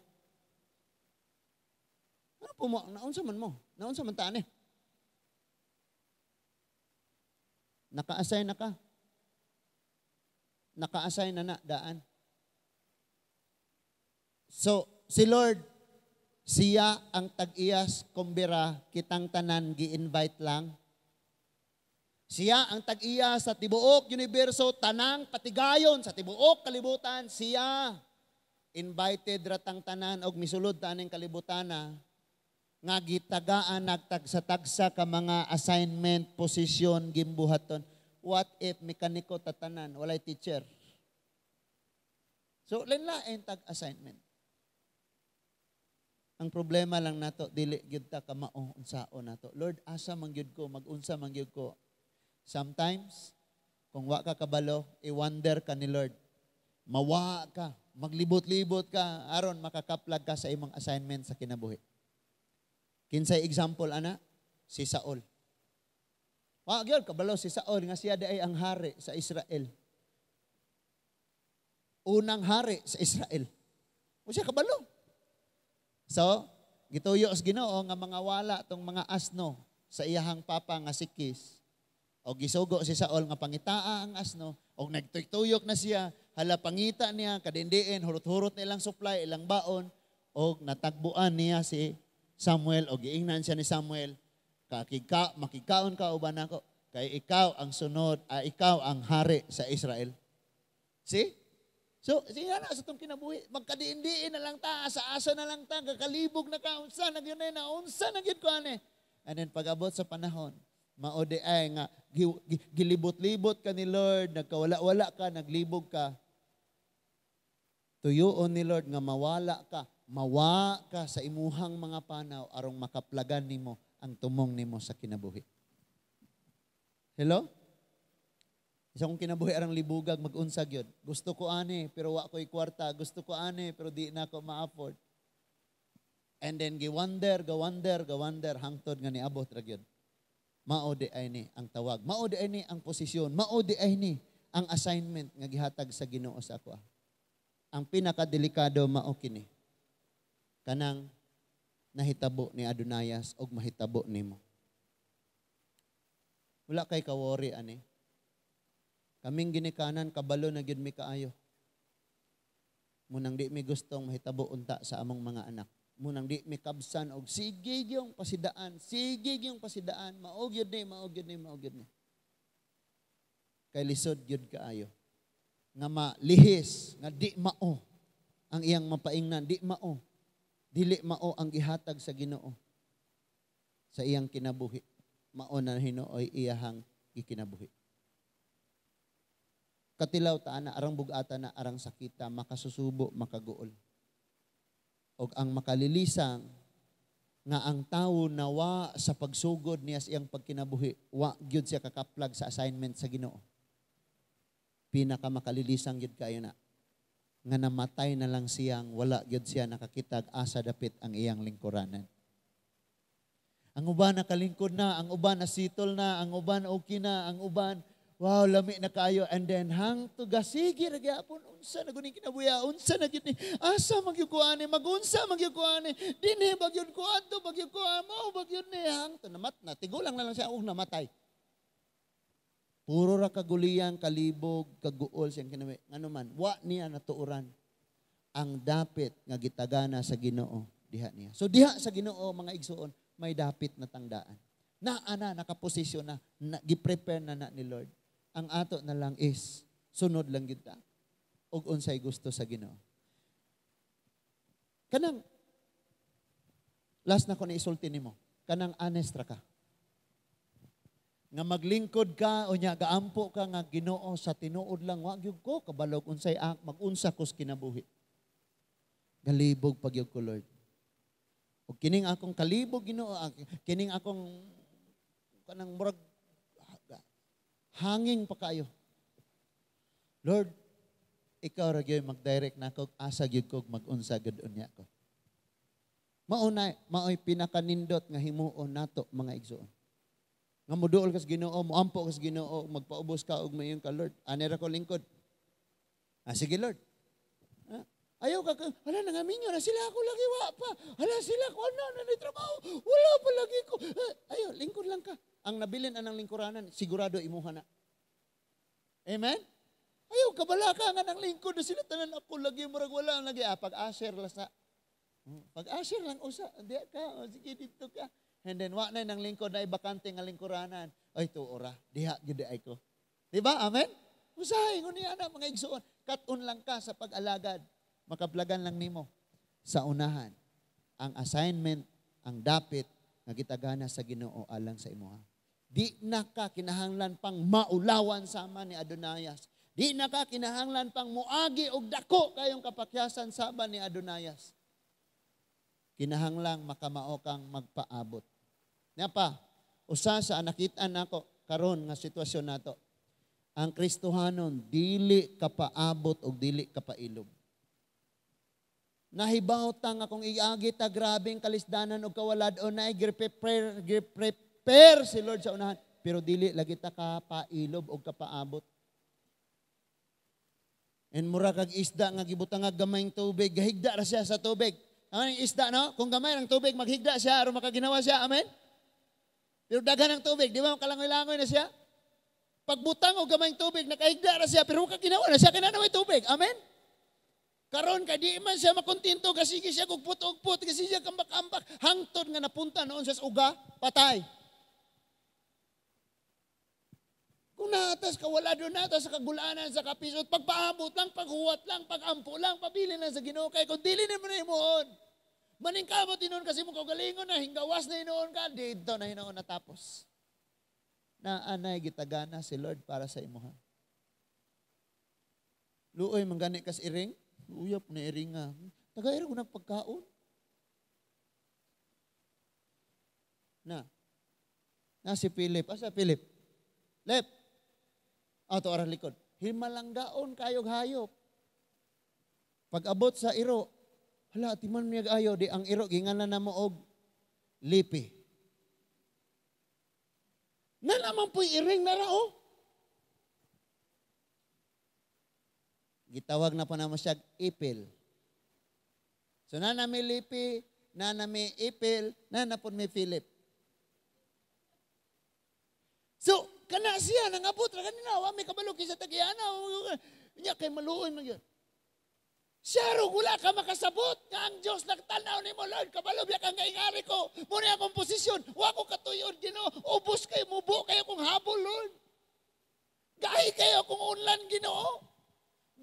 A: Ano po mo, naunsa man mo? Naunsa man ta ani? Naka-assign na ka. Naka-assign na na daan. So, si Lord, siya ang tag-iyas kumbira, kitang tanan gi-invite lang. Siya ang tag-iya sa tibuok universo, tanang patigayon sa tibuok kalibutan, siya invited ratang tanan og misulod taning kalibutana nga gitagaan nagtagsa-tagsa ka mga assignment, posisyon, gimbuhaton. What if mekaniko tatanan, walay teacher? So, lain-lain tag-assignment. Ang problema lang nato, dili gyud ta kamao unsaon nato. Lord, asa man gyud ko, mag-unsa man gyud ko. Sometimes, kung wa ka kabalo, i-wonder ka ni Lord. Mawa ka, maglibot-libot ka, aron makakaplag ka sa imong assignment sa kinabuhi. Kinsay example ana? Si Saul. Wa gyud kabalo si Saul nga siya diay ang hari sa Israel. Unang hari sa Israel. Wa siya kabalo. So, gituyo sa Ginoo nga mga wala tong mga asno sa iyahang papa nga si Kis. O gisugo si Saul nga pangitaa ang asno, og nagtuyok na siya, hala pangita niya, kadindiin, hurot-hurot na ilang supply, ilang baon, og natagbuan niya si Samuel, og giingnan siya ni Samuel, kakigka, makikaon ka uban nako, kay ikaw ang sunod, ikaw ang hari sa Israel. See? So, sige na sa itong kinabuhi, magkadiin-diin na lang ta, asa-asa na lang ta, kakalibog na ka, unsa na gyud na, unsa na gyud ko ane. And then pag-abot sa panahon, mao di ay nga gilibot-libot ka ni Lord, nagkawala-wala ka, naglibog ka. Tuyuon ni Lord nga mawala ka, mawa ka sa imuhang mga panaw arong makaplagan nimo ang tumong nimo sa kinabuhi. Hello? Isa kong kinabuhi arang libugag mag-unsag yun. Gusto ko ani pero wa ko'y kwarta. Gusto ko ani pero di na ako ma-afford. And then giwander, gawander, gawander hangtod nga niabot ra gyud. Mao di ay ni ang tawag. Mao di ay ni ang posisyon. Mao di ay ni ang assignment nga gihatag sa Ginoo sa ako. Ang pinakadelikado mao kini. Kanang nahitabo ni Adonaias og mahitabo nimo. Wala kay ka-worry ani. Kaming ginikanan kabalo na gyud mi kaayo. Munang di mi gustong mahitabo unta sa among mga anak. Munang di mi kabsan og sige gyung pasidaan, sige gyung pasidaan, mao gyud ni, mao gyud ni, mao gyud ni. Kay lisod gyud kaayo nga malihis, nga di mao ang iyang mapaingnan, di mao. Dili mao ang gihatag sa Ginoo sa iyang kinabuhi. Mao na hinuoy iyahang gikinabuhi. Katilaw ta ana, arang bugata na, arang sakita, makasusubo, makaguol. Og ang makalilisang nga ang tawo nawa sa pagsugod niya sa iyang pagkinabuhi, wa gyud siya kakaplag sa assignment sa Ginoo. Pinakamakalilisan gyud kayo na nga namatay na lang siyang wala gyud siya nakakitag asa dapit ang iyang lingkuranan. Ang uban nakalingkod na, ang uban nasitol na, ang uban okay na, ang uban wow, lami na kayo. And then hangtod gasige ra gyapon, unsa na guning kinabuya, unsa na gyud ni, asa man gyud ko ani, magunsa man gyud ko ani, dinhi ba gyud ko adto, ba gyud ko mao ba gyud ni, hangtod namat na tigulang na lang siya og namatay. Puro ra kagulian, kalibog, kaguol siyang kinabuhi. Ngano man, wa niya natuoran ang dapit nga gitagana sa Ginoo diha niya. So diha sa Ginoo mga igsuon, may dapit na tangdaan. Naa na, nakaposisyon na, na gi-prepare na na ni Lord. Ang ato na lang is sunod lang gyud ta og unsay gusto sa Ginoo. Kanang last na ko ni isulti nimo, kanang honest ra ka. Nga maglingkod ka o nya gaampo ka nga Ginoo sa tinuod lang wa gyud ko kabalog unsay magunsa ko sa kinabuhi. Galibog pagyud ko Lord. Og kining akong kalibog Ginoo, kining akong kanang murag hanging pa kayo. Lord, ikaw ra gyud mag-direct nako, asa gyud ko mag-unsa gyud unya ko. Mao na maoy pinakanindot nga himuon nato mga igsuon. Nga muduol ka sa Ginoo, muampo ka sa Ginoo, magpaubos ka og mayon ka, "Lord, ani ra ko lingkod." "Ah, sige, Lord." Ah, ayaw ka, "Hala, nangaminyo na sila, ako lagi wa pa. Hala, sila ko ano, na trabaho, wala pa lagi ko." Ah, ayaw, lingkod lang ka. Ang nabilin anang lingkuranan, sigurado imuha na. Amen? Ayaw, kabala ka nga ng lingkod na sila tanan, ako lagi murag wala ang lagi. Ah, pag-usher lang sa. Pag-usher lang usa, di ka, o, sige, dito ka. And then wa na nang lingkod na bakante nga lingkuranan. Ay, tuo ra, diha gyud ay ko. Di ba? Amen? Usahay ngun niya na, mga igsuon. Kat-on lang ka sa pag-alagad. Makaplagan lang nimo sa unahan. Ang assignment, ang dapit nga gitagana sa Ginoo alang sa imuha. Di na ka kinahanglan pang maulawan sama ni Adonayas. Di na ka kinahanglan pang muagi og dako kayong kapakyasan sama ni Adonayas. Kinahanglang makamao kang magpaabot. Nya pa, usa sa nakitaan nako karon nga sitwasyon nato. Ang Kristohanon dili kapaabot og dili kapailob. Nahibaw ta nga kung iagi ta grabeng kalisdanan og kawalad-on na prepare prepare si Lord sa unahan, pero dili lagi ta kapailob og kapaabot. And mura kag isda nga gibutang nga gamayng tubig, gahigda ra siya sa tubig. Ang isda, no? Kung gamay ang tubig, maghigda siya aron makaginawa siya. Amen? Pero daghan ng tubig, di ba kalangoy-langoy na siya? Pagbutang og gamayng tubig, nakahigda ra siya, pero kaginawa na siya, kinana may tubig. Amen? Karon kay di man siya makontento, kasi siya gugput-ugput, kasi siya kambak-ambak, hangtod nga napunta noon sa uga, patay. Kung naatas ka, wala doon natas sa kagulanan, sa kapisot, pagpaabot lang, paghuwat lang, pagampo lang, pabili lang sa Ginoo kay kung dili na mo na himuon. Maningkamot hinuon kasi mo kaugalingon na, hinggawas na hinuon ka, dito na hinuon natapos. Naanay gitagana si Lord para sa imuha. Luoy man gani kas iring, uyap na iring nga. Tagaira ko nagpagkaon. Na. Na si Philip. Asa Philip? Lep. Ah, to arang likod. Himalanggaon kayog hayop. Pag abot sa iro, hala, timan niya ayo, di ang iro, gingalan na mo og lipi. Na naman po'y iring na rao. Gitawag na pa naman siya ipil. So na nami lipi, na nami ipil, na na po mi Philip. So, kana siya, nangabot ra kanina, wa may kabalo kaysa tagiyana. Nya kay maluoy man yun. Siya ro, wala ka makasabot nga ang Diyos nagtanaw nimo, "Lord, kabalo biya kang kaingari ko. Muna akong posisyon, wa ko katuyon, Ginoo. Ubos kayo, mubo kayo kung habol, Lord. Gahi kayo kung unlan, Ginoo.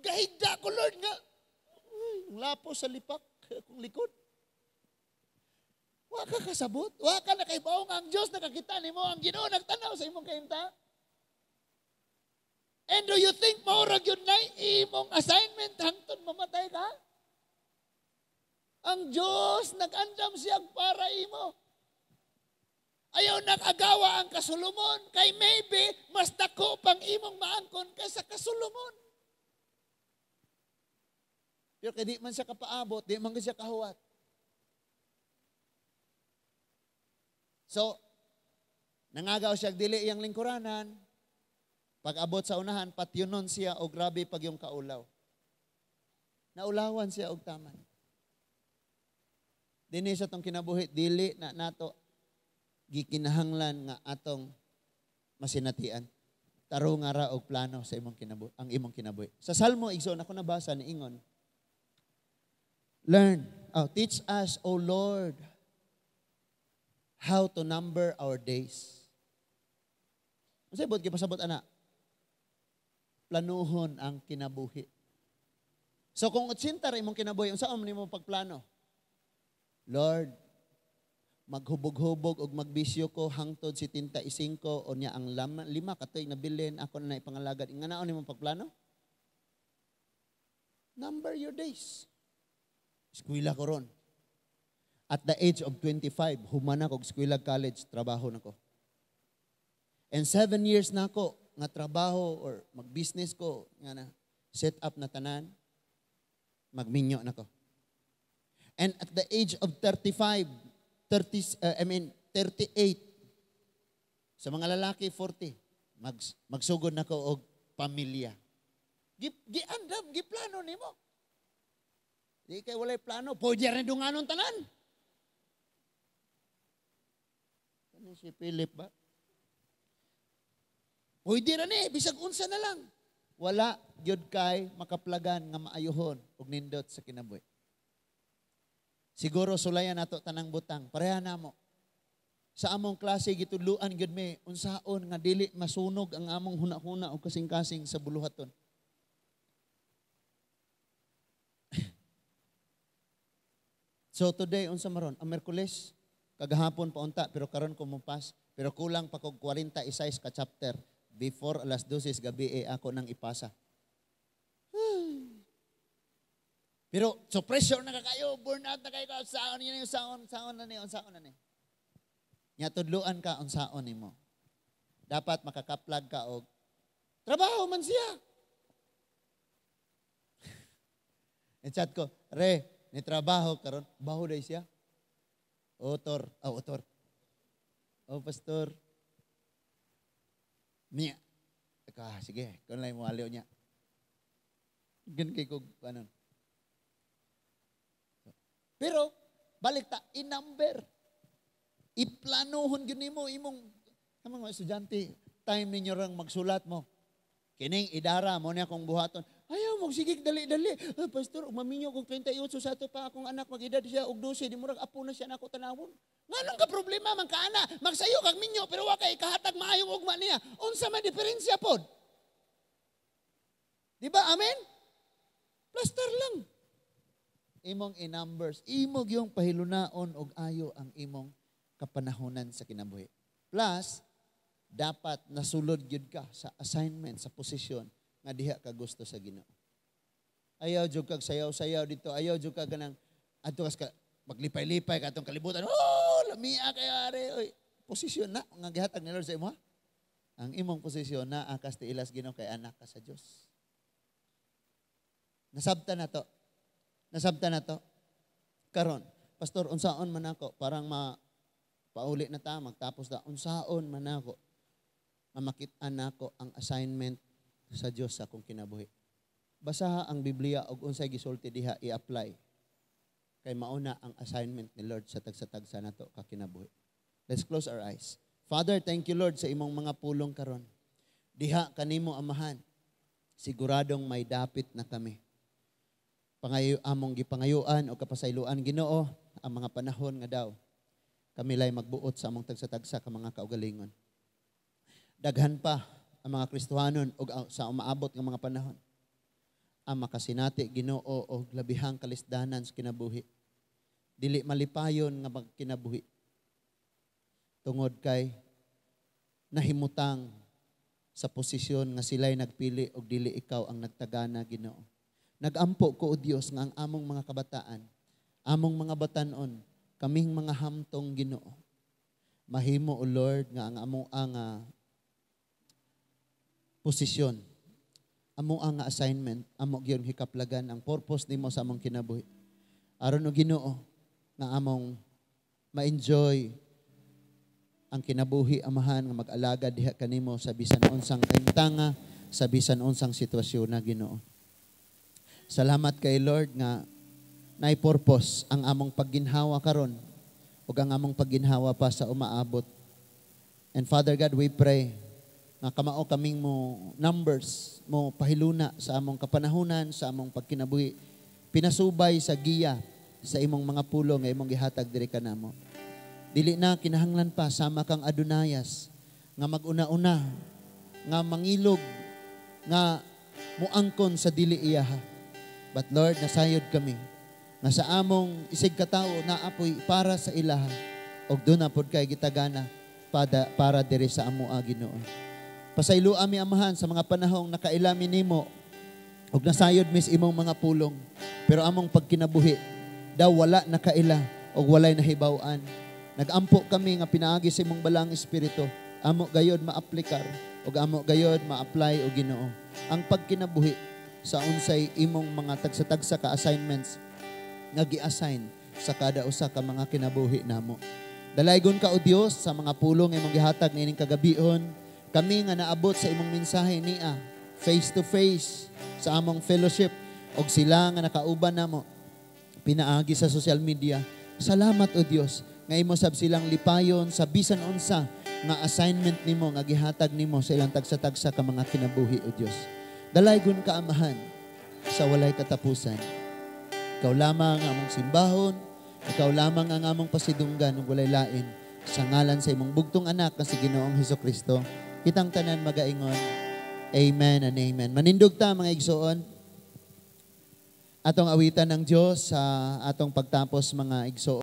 A: Gahigda ko, Lord, nga. Uy, lapo sa lipak, akong likod." Wa ka kasabot. Wa ka nakaibaw nga ang Diyos nakakita nimo, ang Ginoo nagtanaw sa imong kahimtang. And do you think maurag yun na imong assignment hangtod mamatay ka? Ang Diyos nag-andam siya para imo. Ayaw nag-agawa ang kasulumon kay maybe mas dako pang imong maangkon kaysa kasulumon. Pero kay di man siya kapaabot, di man siya kahuwat. So, nangagaw siya dili iyang lingkuranan. Pag-abot sa unahan, patyunon siya o grabe pag yung kaulaw. Naulawan siya og taman. Dini sa tong kinabuhi, dili na nato gikinahanglan nga atong masinatian. Taro nga ra og plano sa imong kinabuhi, ang imong kinabuhi. Sa Salmo, igsoon ako nabasa ni ingon, "Learn, oh, teach us, O Lord, how to number our days." Unsay buot gipasabot ana? Planuhon ang kinabuhi. So kung 80 ra imong kinabuhi, unsa man nimo pagplano? "Lord, maghubog-hubog og magbisyo ko hangtod 75 o niya ang 5 ka tuig nabilin ako na ipangalagad." Inganaon nimo pagplano? Number your days. Eskwela ko ron. At the age of 25, humana kog eskwela college, trabaho na ko. And 7 years na ako nga trabaho or mag-business ko, nga na set up na tanan, magminyo na ko. And at the age of 35, 30, I mean 38, Sa mga lalaki, 40. Magsugod na ko og pamilya. Giandam, giplano nimo. Di kay walay plano, pwede rin dunganon tanan. Ano si Philip ba? Pwede rin eh, bisag unsa na lang. Wala gyud kay makaplagan nga maayuhon og nindot sa kinabuhi. Siguro sulayan nato tanang butang, pareha namo. Sa among klase gitudluan gyud mi unsaon nga dili masunog ang among hunahuna og kasing-kasing sa buluhaton. So today unsa maron? Ang Miyerkules kagahapon pa unta pero karon ko mopas pero kulang pa kog 46 ka chapter before alas 12 gabi ako nang ipasa. Pero so pressure na kayo, burn out na kayo, saon niyo saon, saon na ni, saon na ni. Nya tudluan ka unsaon nimo. Dapat makakaplag ka og trabaho man siya. I-chat ko, re, ni trabaho karon, baho day siya. Otor, oh, otor. Oh, pastor. Niya. Ka, sige, kun lang mo aliw niya. Gan kay kog anon. Pero balik ta i-number. Iplanohon gyud nimo imong mga estudyante, time ninyo rang magsulat mo. Kining idara mo niya akong buhaton. Ayaw mo sige dali-dali. Ay, pastor, maminyo kog 38 sa ato pa akong anak mag-edad siya og 12, di murag apo na siya nako tanawon. Nganong ka problema man kaana? Magsayo kag minyo pero wa kay kahatag maayong ugma niya. Unsa man diferensya pod? Di ba? Amen? Plaster lang. Imong i-numbers, imong yung pahilunaon og ayo ang imong kapanahonan sa kinabuhi. Plus, dapat nasulod gyud ka sa assignment, sa posisyon nga diha ka gusto sa Ginoo. Ayaw jud kag sayaw-sayaw dito, ayaw jud ka ganang adto ka maglipay-lipay ka atong kalibutan. Oh, lamia kay are. Oy, posisyon na nga gihatag ni Lord sa imo. Ang imong posisyon na akas ti ilas Ginoo kay anak ka sa Dios. Nasabta na to. Nasabta na to. Karon, pastor, unsaon man ako parang pauli na ta, magtapos na, unsaon man ako nga makit-an nako ang assignment sa Dios sa akong kinabuhi. Basaha ang Biblia og unsay gisulti diha i-apply. Kay mauna ang assignment ni Lord sa tagsa-tagsa nato ka kinabuhi. Let's close our eyes. Father, thank you Lord sa imong mga pulong karon. Diha kanimo Amahan, siguradong may dapit na kami. Pangayo among gipangayuan o kapasayloan Ginoo ang mga panahon nga daw kami lay magbuot sa among tagsa-tagsa ka mga kaugalingon. Daghan pa ang mga Kristohanon og sa umaabot nga mga panahon. Ang makasinati Ginoo og labihang kalisdanan sa kinabuhi. Dili malipayon nga magkinabuhi. Tungod kay nahimutang sa posisyon nga sila'y nagpili og dili ikaw ang nagtagana Ginoo. Nagampo ko o Dios nga ang among mga kabataan, among mga batanon, kaming mga hamtong Ginoo. Mahimo o Lord nga ang among ang posisyon, amo ang assignment, amo gyud hikaplagan ang purpose nimo sa among kinabuhi. Aron o Ginoo nga among ma-enjoy ang kinabuhi Amahan nga mag-alaga diha kanimo sa bisan unsang kahimtanga, sa bisan unsang sitwasyon na Ginoo. Salamat kay Lord nga naay purpose ang among pagginhawa karon ug ang among pagginhawa pa sa umaabot. And Father God, we pray nga kamao kaming mo numbers, mo pahiluna sa among kapanahunan, sa among pagkinabuhi, pinasubay sa giya sa imong mga pulong nga imong gihatag diri kanamo. Dili na kinahanglan pa sama kang Adonayas nga maguna-una, nga mangilog, nga muangkon sa dili iyaha. But Lord, nasayod kami nga sa among isig katao naapoy para sa ilaha og doon na pod kay gitagana para diri sa amo Ginoo. Pasaylo ami Amahan sa mga panahong nakailami nimo og nasayod mis imong mga pulong, pero among pagkinabuhi daw wala nakaila og walay nahibaw-an. Nagampo kami nga pinaagi sa imong balang espiritu, amo gayod maaplikar og amo gayod ma-apply og Ginoo ang pagkinabuhi sa unsay imong mga tagsa-tagsa ka assignments nga gi-assign sa kada usa ka mga kinabuhi namo. Dalaygon ka, O Dios, sa mga pulong imong gihatag niining kagabihon. Kami nga naabot sa imong mensahe niya, face to face sa among fellowship, og sila nga nakauban namo pinaagi sa social media. Salamat, O Dios, nga imo sab silang lipayon sa bisan unsa nga assignment nimo nga gihatag nimo sa ilang tagsa-tagsa ka mga kinabuhi, O Dios. Dalaygon ka, Amahan, sa walay katapusan. Ikaw lamang ang among simbahon, ikaw lamang ang among pasidunggan ug walay lain. Sa ngalan sa imong bugtong anak nga si Ginoong Hesus Kristo, kitang tanan magaingon, Amen and Amen. Manindog ta, mga igsoon. Atong awitan ng Diyos sa atong pagtapos, mga igsoon.